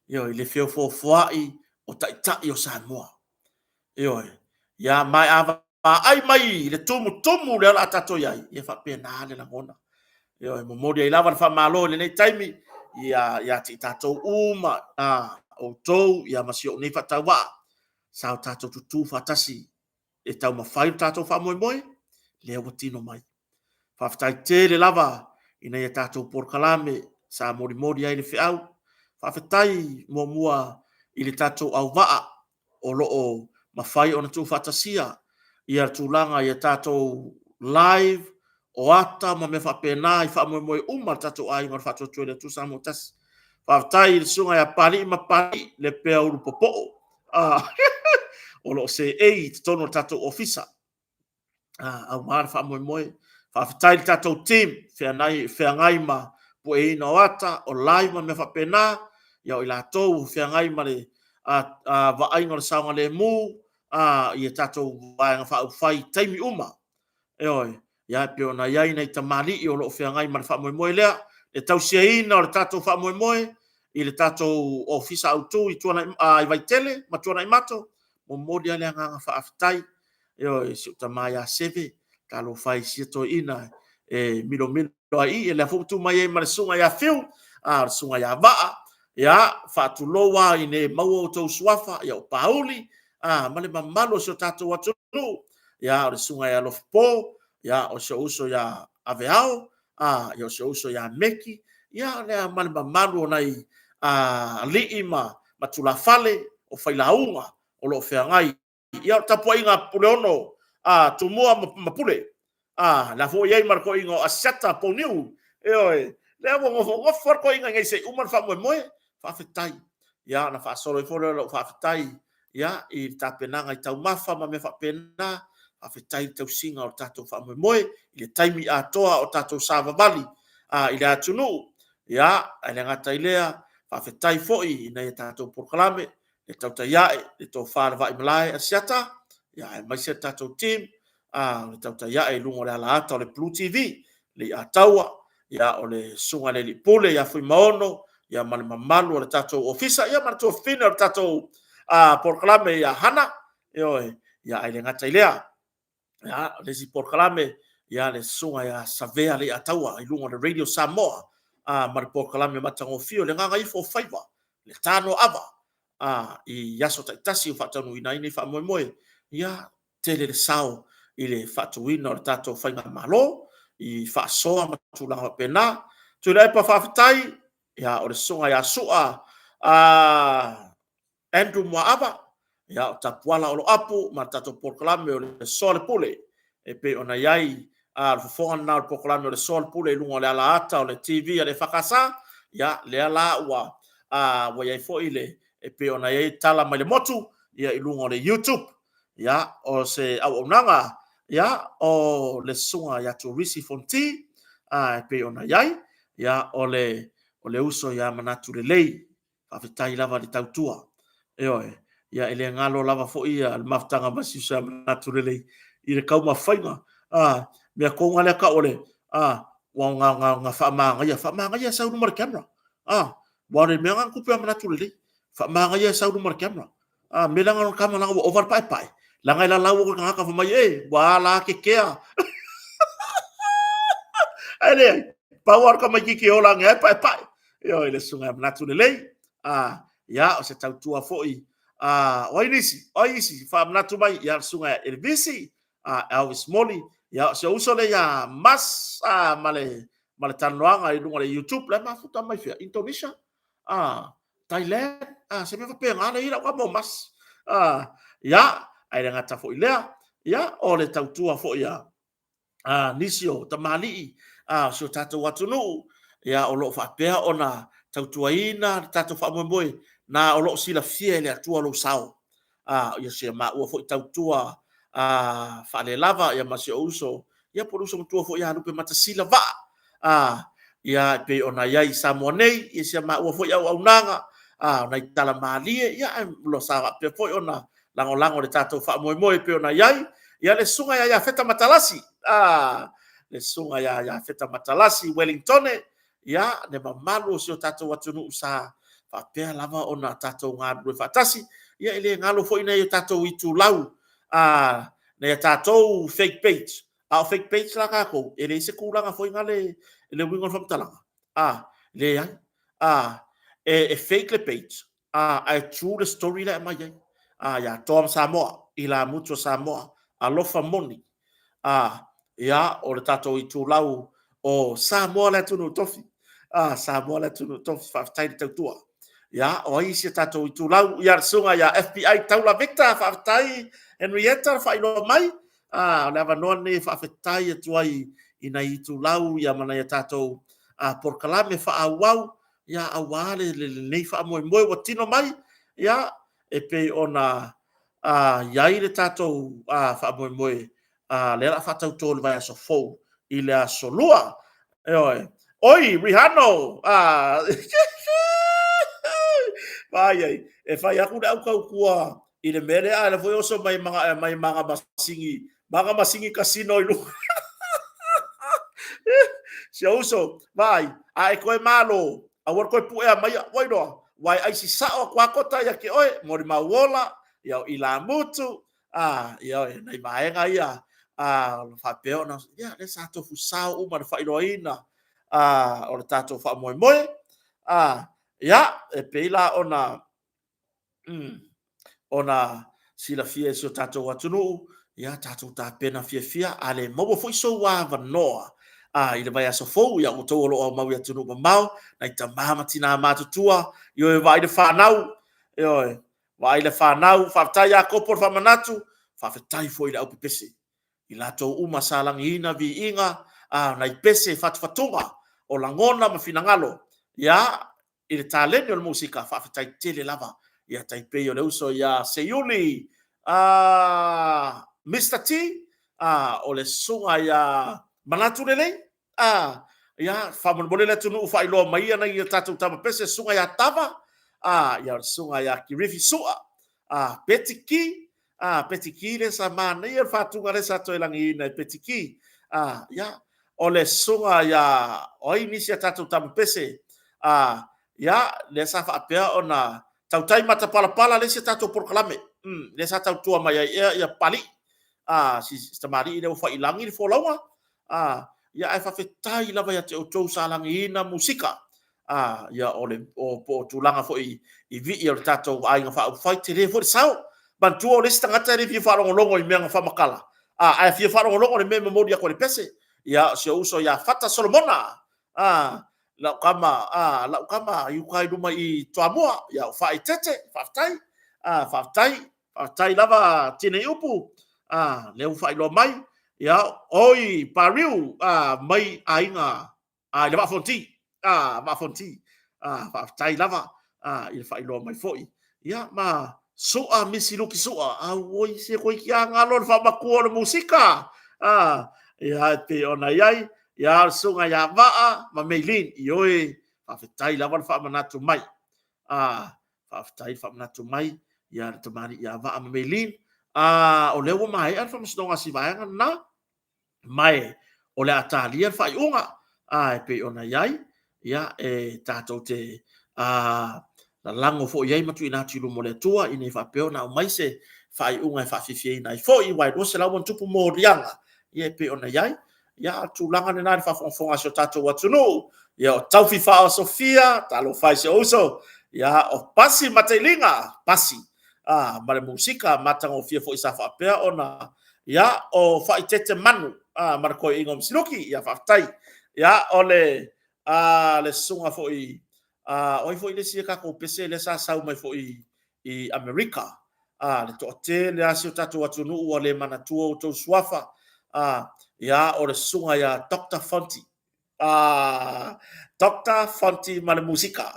ioe, i le feofoofoai o taitai o Samoa. Ioe. Ia, ma a vaai mai i le tumutumu lea o le a tatou i ai, ia faapena le lagona. Ioe, momoli ai lava le faamalo i lenei taimi ia ia te i tatou uma, a outou ia ma si ou nei faatauvaa, sa o tatou tutū faatasi e taumafai lo tatou faamoemoe, lea ua tino mai. Faafetai tele lava ina ia tatou polokalame sa molimoli ai le feau. Faafetai muamua i le tatou auvaa o lo o mafai ona tuufaatasia ia tulaga ia tatou live o ata ma mea faapena i faamoemoe uma le tatou aiga o le Faatuatua i le Atua Samoa Tasi. Faafetai i le susuga ia Papalii ma Papalii, le peaulu popoo o lo o seei i totonu o le tatou ofisa aua le faamoemoe. Faafetai i le tatou team feagai, feagai ma pueina o ata, o live ma mea faapena, ia o i latou o feagai ma le vaaiga o le saogalemu i tatou vaega faaupufai i taimi uma. Ioe, ia e pei ona i ai nai tamalii o lo o feagai ma le faamoemoe lea, le tausiaina o le tatou faamoemoe i le tatou ofisa autu i Tuanai, i Vaitele ma Tuanaimato, momoli lava le agaga faafetai. Ioe, si ou tama ia Seve, talofa e i sia toeaina e milomilo ai i, lea foi ua tu mai ai ma le susuga ia Fiu, a o le susuga ia Vaa, ia, faatulou lava ina maua outou suafa, ia o Pauli, a, ma le mamalu o si o tatou atunuu, ia, o le susuga ia Alofipo, ia, o si ou uso ia Aveao, a, ia, o si ou uso ia Meki, ia, lea ma le mamalu o nai alii ma ma tulafale, o failauga o lo o feagai. Ia, o le tapuaiga a Puleono, a Tumua ma Pule, a, la foi i ai ma le toeaina o Asiata Pouniu, ioe, lea ua nofonofo lava le toeaina i inei se i uma le faamoemoe. Faafetai. Ia, ona faasolo ifo lea o lau faafetai, ia, i le tapenaga i taumafa ma mea faapena. Faafetai i le tausiga o le tatou faamoemoe i le taimi atoa o tatou savavali i le atunuu. Ia, ae le gata i lea, faafetai foi i nai a tatou polokalame, le Tautai Ae, le Tofa i le Vaimalae Asiata, aemaise le tatou team o le Tautai Ae i luga o le alaata o le Blue TV, Leiataua, o le Susuga i le Alii Pule ia Fuimaono, ma le mamalu o le tatou ofisa, ma le tuafafine o le tatou polokalame ia Hana, ioe, ae le gata i lea, o le isi polokalame, le Susuga ia Savea Leiataua i luga o le Radio Samoa, ma le polokalame matagofie o le Gagaifo o Faiva, le Tanoava, i aso taitasi ua faataunuuina ai nei faamoemoe, ia tele le sao i le faatuina o le tatou faigamalo i faasoa ma tulaga faapena. Tuilaepa faafetai, ia o le susuga ia Sua Andrew Muaava, ia o Tapuala Oloapu ma le tatou polokalame o le Soa le Pule e pei ona i ai a le fofoga lena o le polokalame o le Soa le Pule i luga o le alaata o le TV a le EFKS, ia lea la ua ua i ai foi le e pei ona i ai tala mai le motu ia i luga o le YouTube. Ia o se auaunaga ia o le susuga ia Turisi Fonti e pei ona i ai ia o le o le uso ia Manatu Lelei. Faafetai lava le tautua. Ioe, ia e le galo lava foi ia le mafutaga ma si uso ia Manatu Lelei i le taumafaiga. A, mea tonu lava lea tau o le a, ua na, na, na faamanaia, faamanaia sau i luma o le camera. A, ua o le mea lena na tupu ia Manatu Lelei. Faamanaia sau i luma o le camera. A, mea leaga lona tama leaga ua ova le paepae. Leaga e lalau atu le tagata fai mai, e, ua ala ke kea. Ae leai, pau lava o le tamaitiiti e ola ane ai paepae. Ioe, le susuga ia Manatu Lelei. A, ia, o se tautua foi. A, o ai nisi? O ai isi? Faamanatu mai, ia, le susuga ia Elevisi, a, Elvis Moli, ia, o si ou uso lea ia Mas, a, ma le, ma le talanoaga i luga o le YouTube, la e mafuta mai fea? Indonesia? A, Thailand? A, se mea faapena lea i lau tama o Mas. A, ia, ae le gata foi lea, ia, o le tautua foi a, a nisi o tamalii a o si o tatou atunuu, ia, o lo o faapea ona tautuaina le tatou faamoemoe, na o lo o silafia e le Atua lou sao. A, ia si a maua foi tautua a faalelava ia ma si ou uso, ia po o le uso matua foi ia Lupe Matasila Vaa, a, ia e pei ona i ai i Samoa nei, ia si a maua foi auaunaga, a, o nai tala malie, ia ae lo sa faapea foi ona lagolago le tatou faamoemoe e pei ona i ai, ia le susuga ia Iafeta Matalasi, a, le susuga ia Iafeta Matalasi Wellingtone, ia le mamalu o si o tatou atunuu sa faapea lava ona tatou galulue faatasi, ia e le galo foi nai o tatou itulau, a, nai a tatou fake page, a o fake page la tatou, e leai se tulaga foi nale le uiga o le faamatalaga, a, leai, a, e fake le page, a, ae true le story la e aumai ai, a, ia Toa ma Samoa, ilamutu a Samoa, alofa moni, a, ia, o le tatou itulau o Samoa le atunuu tofi, a, Samoa le atunuu tofi, faafetai le tautua. Ia, o ai isi a tatou itulau, ia, le susuga ia FBI Taula Victor, faafetai Henrietta le faailoa mai, a, o le avanoa lenei e faafetai atu ai i nai itulau ia ma nai a tatou polokalame faaauau, ia, aua lenei faamoemoe ua tino mai, ia, e pei ona i ai le tatou faamoemoe lea o le a faatauto i le vaiaso fou i le aso Lua. Ioe. Oi, Rihano! Vaai ai, e fai atu le au tautua i le mea lea, a o lea foi e oso mai mai Magamasini, Magamasini Casino i luga. Si ou uso, vaai, a e toe malo, aua le toe puea maia, ua iloa, ua e aisi sao atu lava kota ia te oe, molimau ola, ia o ilamutu, a, ia o nai vaega ia, a, faapea ona, ia, lea sa tofu sao uma le faailoaina, a, o le tatou faamoemoe, a, ia, e pei la ona, ona silafia e si o tatou atunuu, ia tatou tapena fiafia, a le maua foi sou avanoa a, i le vaiaso fou, ia outou o lo o aumau i atunuu mamao, nai tama ma tina matutua, ioe vaai le fanau, Ioe, vaai le fanau, faafetai Iakopo le faamanatu, faafetai foi i le aupepese. I latou uma sa lagiina viiga, a, nai pese fatufatuga o lagona ma finagalo, ia, i le taleni o le musika, faafetai tele lava. Ia tai pei o le uso ia Seiuli, a, Mr T, a, o le susuga ia Manatu Lelei, a, ia, faamolemole le atunuu faailoa mai nai a tatou tama pese, susuga ia Tava, a, ia, o le susuga ia Kirifi Sua, a, Betty Ki, a, Betty Ki lea sa manaia le fatuga lea sa toe lagiina e Betty Ki, a, ia, o le susuga ia, o ai nisi a tatou tama pese, a, ia, lea sa faapea ona tautai matapalapala le isi a tatou polokalame, lea sa tautua mai ai ea ia Papalii, a, si tamalii lea ua fai i lagi le folauga, a, ia, ae faafetai lava ia te outou sa lagiina musika, a, ia, o le, o, po o tulaga foi i vii o le tatou Aiga Faaupufai, tele foi le sao. Manatua o le isi tagata e le fia faalogologo i mea na faamatala, a, ae fia faalogologo i le mea e momoli atu e le pese. Ia, o si ou uso ia Fata Solomona, a, lau tama, a, lau tama i uta i luma i Toamua, ia, o Faaeteete, faafetai, a, faafetai, faafetai lava Tinei Upu, a, lea ua faailoa mai, ia, oi Pariu, a, mai aiga a, i le Vaa Fonoti, a, Vaa Fonoti, a, faafetai lava, a, i le faailoa mai foi. Ia, ma Sua, Misi Luki Sua, auoi se toeiti a galo le faamatua o le musika, a, ia, e pei ona i ai, ia, o le susuga ia Vaa ma Maylene, ioe, faafetai lava le faamanatu mai, a, faafetai le faamanatu mai, ia, le tamalii ia Vaa ma Maylene, a, o lea ua maea le faamasinoga a si vaega lena. Ma e o le a talia le faaiuga a e pei ona i ai, ia, e tatou te a, lalago foi i ai ma tuuina atu i luma o le Atua ina ia faapea ona aumai se faaiuga e faafiafiaina ai foi, aua e 200 ma ono tupu moliaga, ia e pei ona i ai. Ia, a o le tulaga lena i le faafogafoga a si o tatou atunuu, ia o Taufi Faaosofia, talofa e i si ou uso, ia o Pasi Matailiga, Pasi, a, ma le musika matagofie foi sa faapea ona, ia, o Faaitete Manu, a, ma le toeaina o Misiluki, ia, faafetai. Ia, o le, a, le susuga foi, a, o ai foi le isi a tatou pese lea sa sau mai foi i Amerika, a, le toatele lava si o tatou atunuu ua le manatua outou suafa, a, ia, o le susuga ia Doctor Fonti, a Doctor Fonti ma le musika.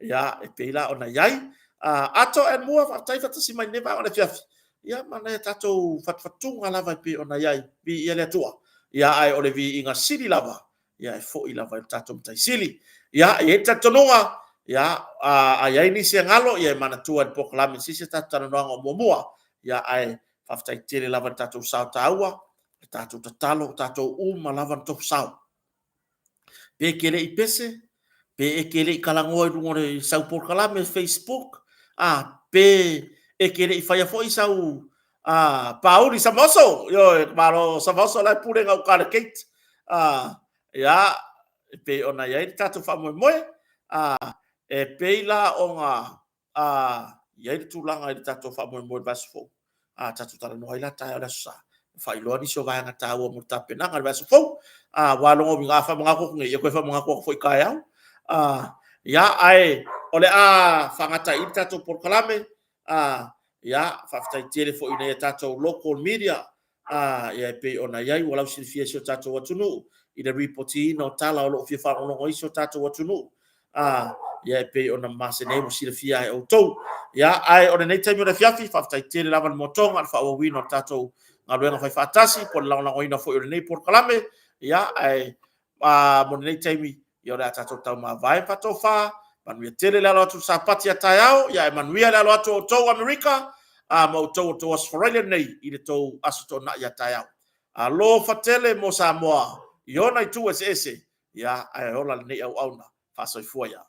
Ia, e pei la ona i ai. Ato and Mua, faafetai faatasi mai lenei vaega o le afiafi. Ia, ma nai a tatou fatufatuga lava e pei ona i ai. Viia le Atua. Ia, ae o le viiga sili lava, ia, e foi lava i le tatou Matai Sili. Ia, e i ai le talitonuga, ia, a i ai nisi e galo, ia e manatua i le polokalame i se isi a tatou talanoaga o muamua. Ia, ae faafetai tele lava i le tatou sao taua, le tatou tatalo, o tatou uma lava na tofu sao. Pe e te le i pese, pe e te le i talanoa i luga o le sau polokalame Facebook, a, pe e te le i faia foi sau a, pauli Samaoso, ioe, malo Samaoso la e pule gauta le gate, a, ia, e pei ona i ai le tatou faamoemoe, a, e pei la ona a i ai le tulaga i le tatou faamoemoe i le vaiaso fou, a tatou talanoa ai la taeao le Aso Sa, faailoa nisi o vaega taua mo le tapenaga i le vaiaso fou. A aua lona uiga a faamanatu atu nei, ia toe faamanatu atu foi taeao. A ia, ae o le a faagata i i le tatou polokalame. A ia, faafetai tele foi i nai a tatou local media Ā, ia e pei ona i ai ua lausilafia e si o tatou atunuu i le ripotiina o tala o lo o fia faalogologo ai si o tatou atunuu. Ā, ia e pei ona masani ai ua silafia e outou. Ia, ae o lenei taimi o le afiafi, faafetai tele lava i le moatoga, le faaauauina o le tatou galuega faifaatasi, po o le lagolagoina foi o lenei polokalame. Ia, ae a, mo lenei taimi, ia o le a tatou taumavae ma faatofa, manuia tele le alo atu i le Sapati a taeao, ia ae manuia le alo atu o outou Amerika, a, ma outou o tou Aso Faraile nei i le tou Aso Toonai a taeao. Alofa tele mo Samoa i ona itu eseese, ia ae ola lenei auauna. Faasoifua ia.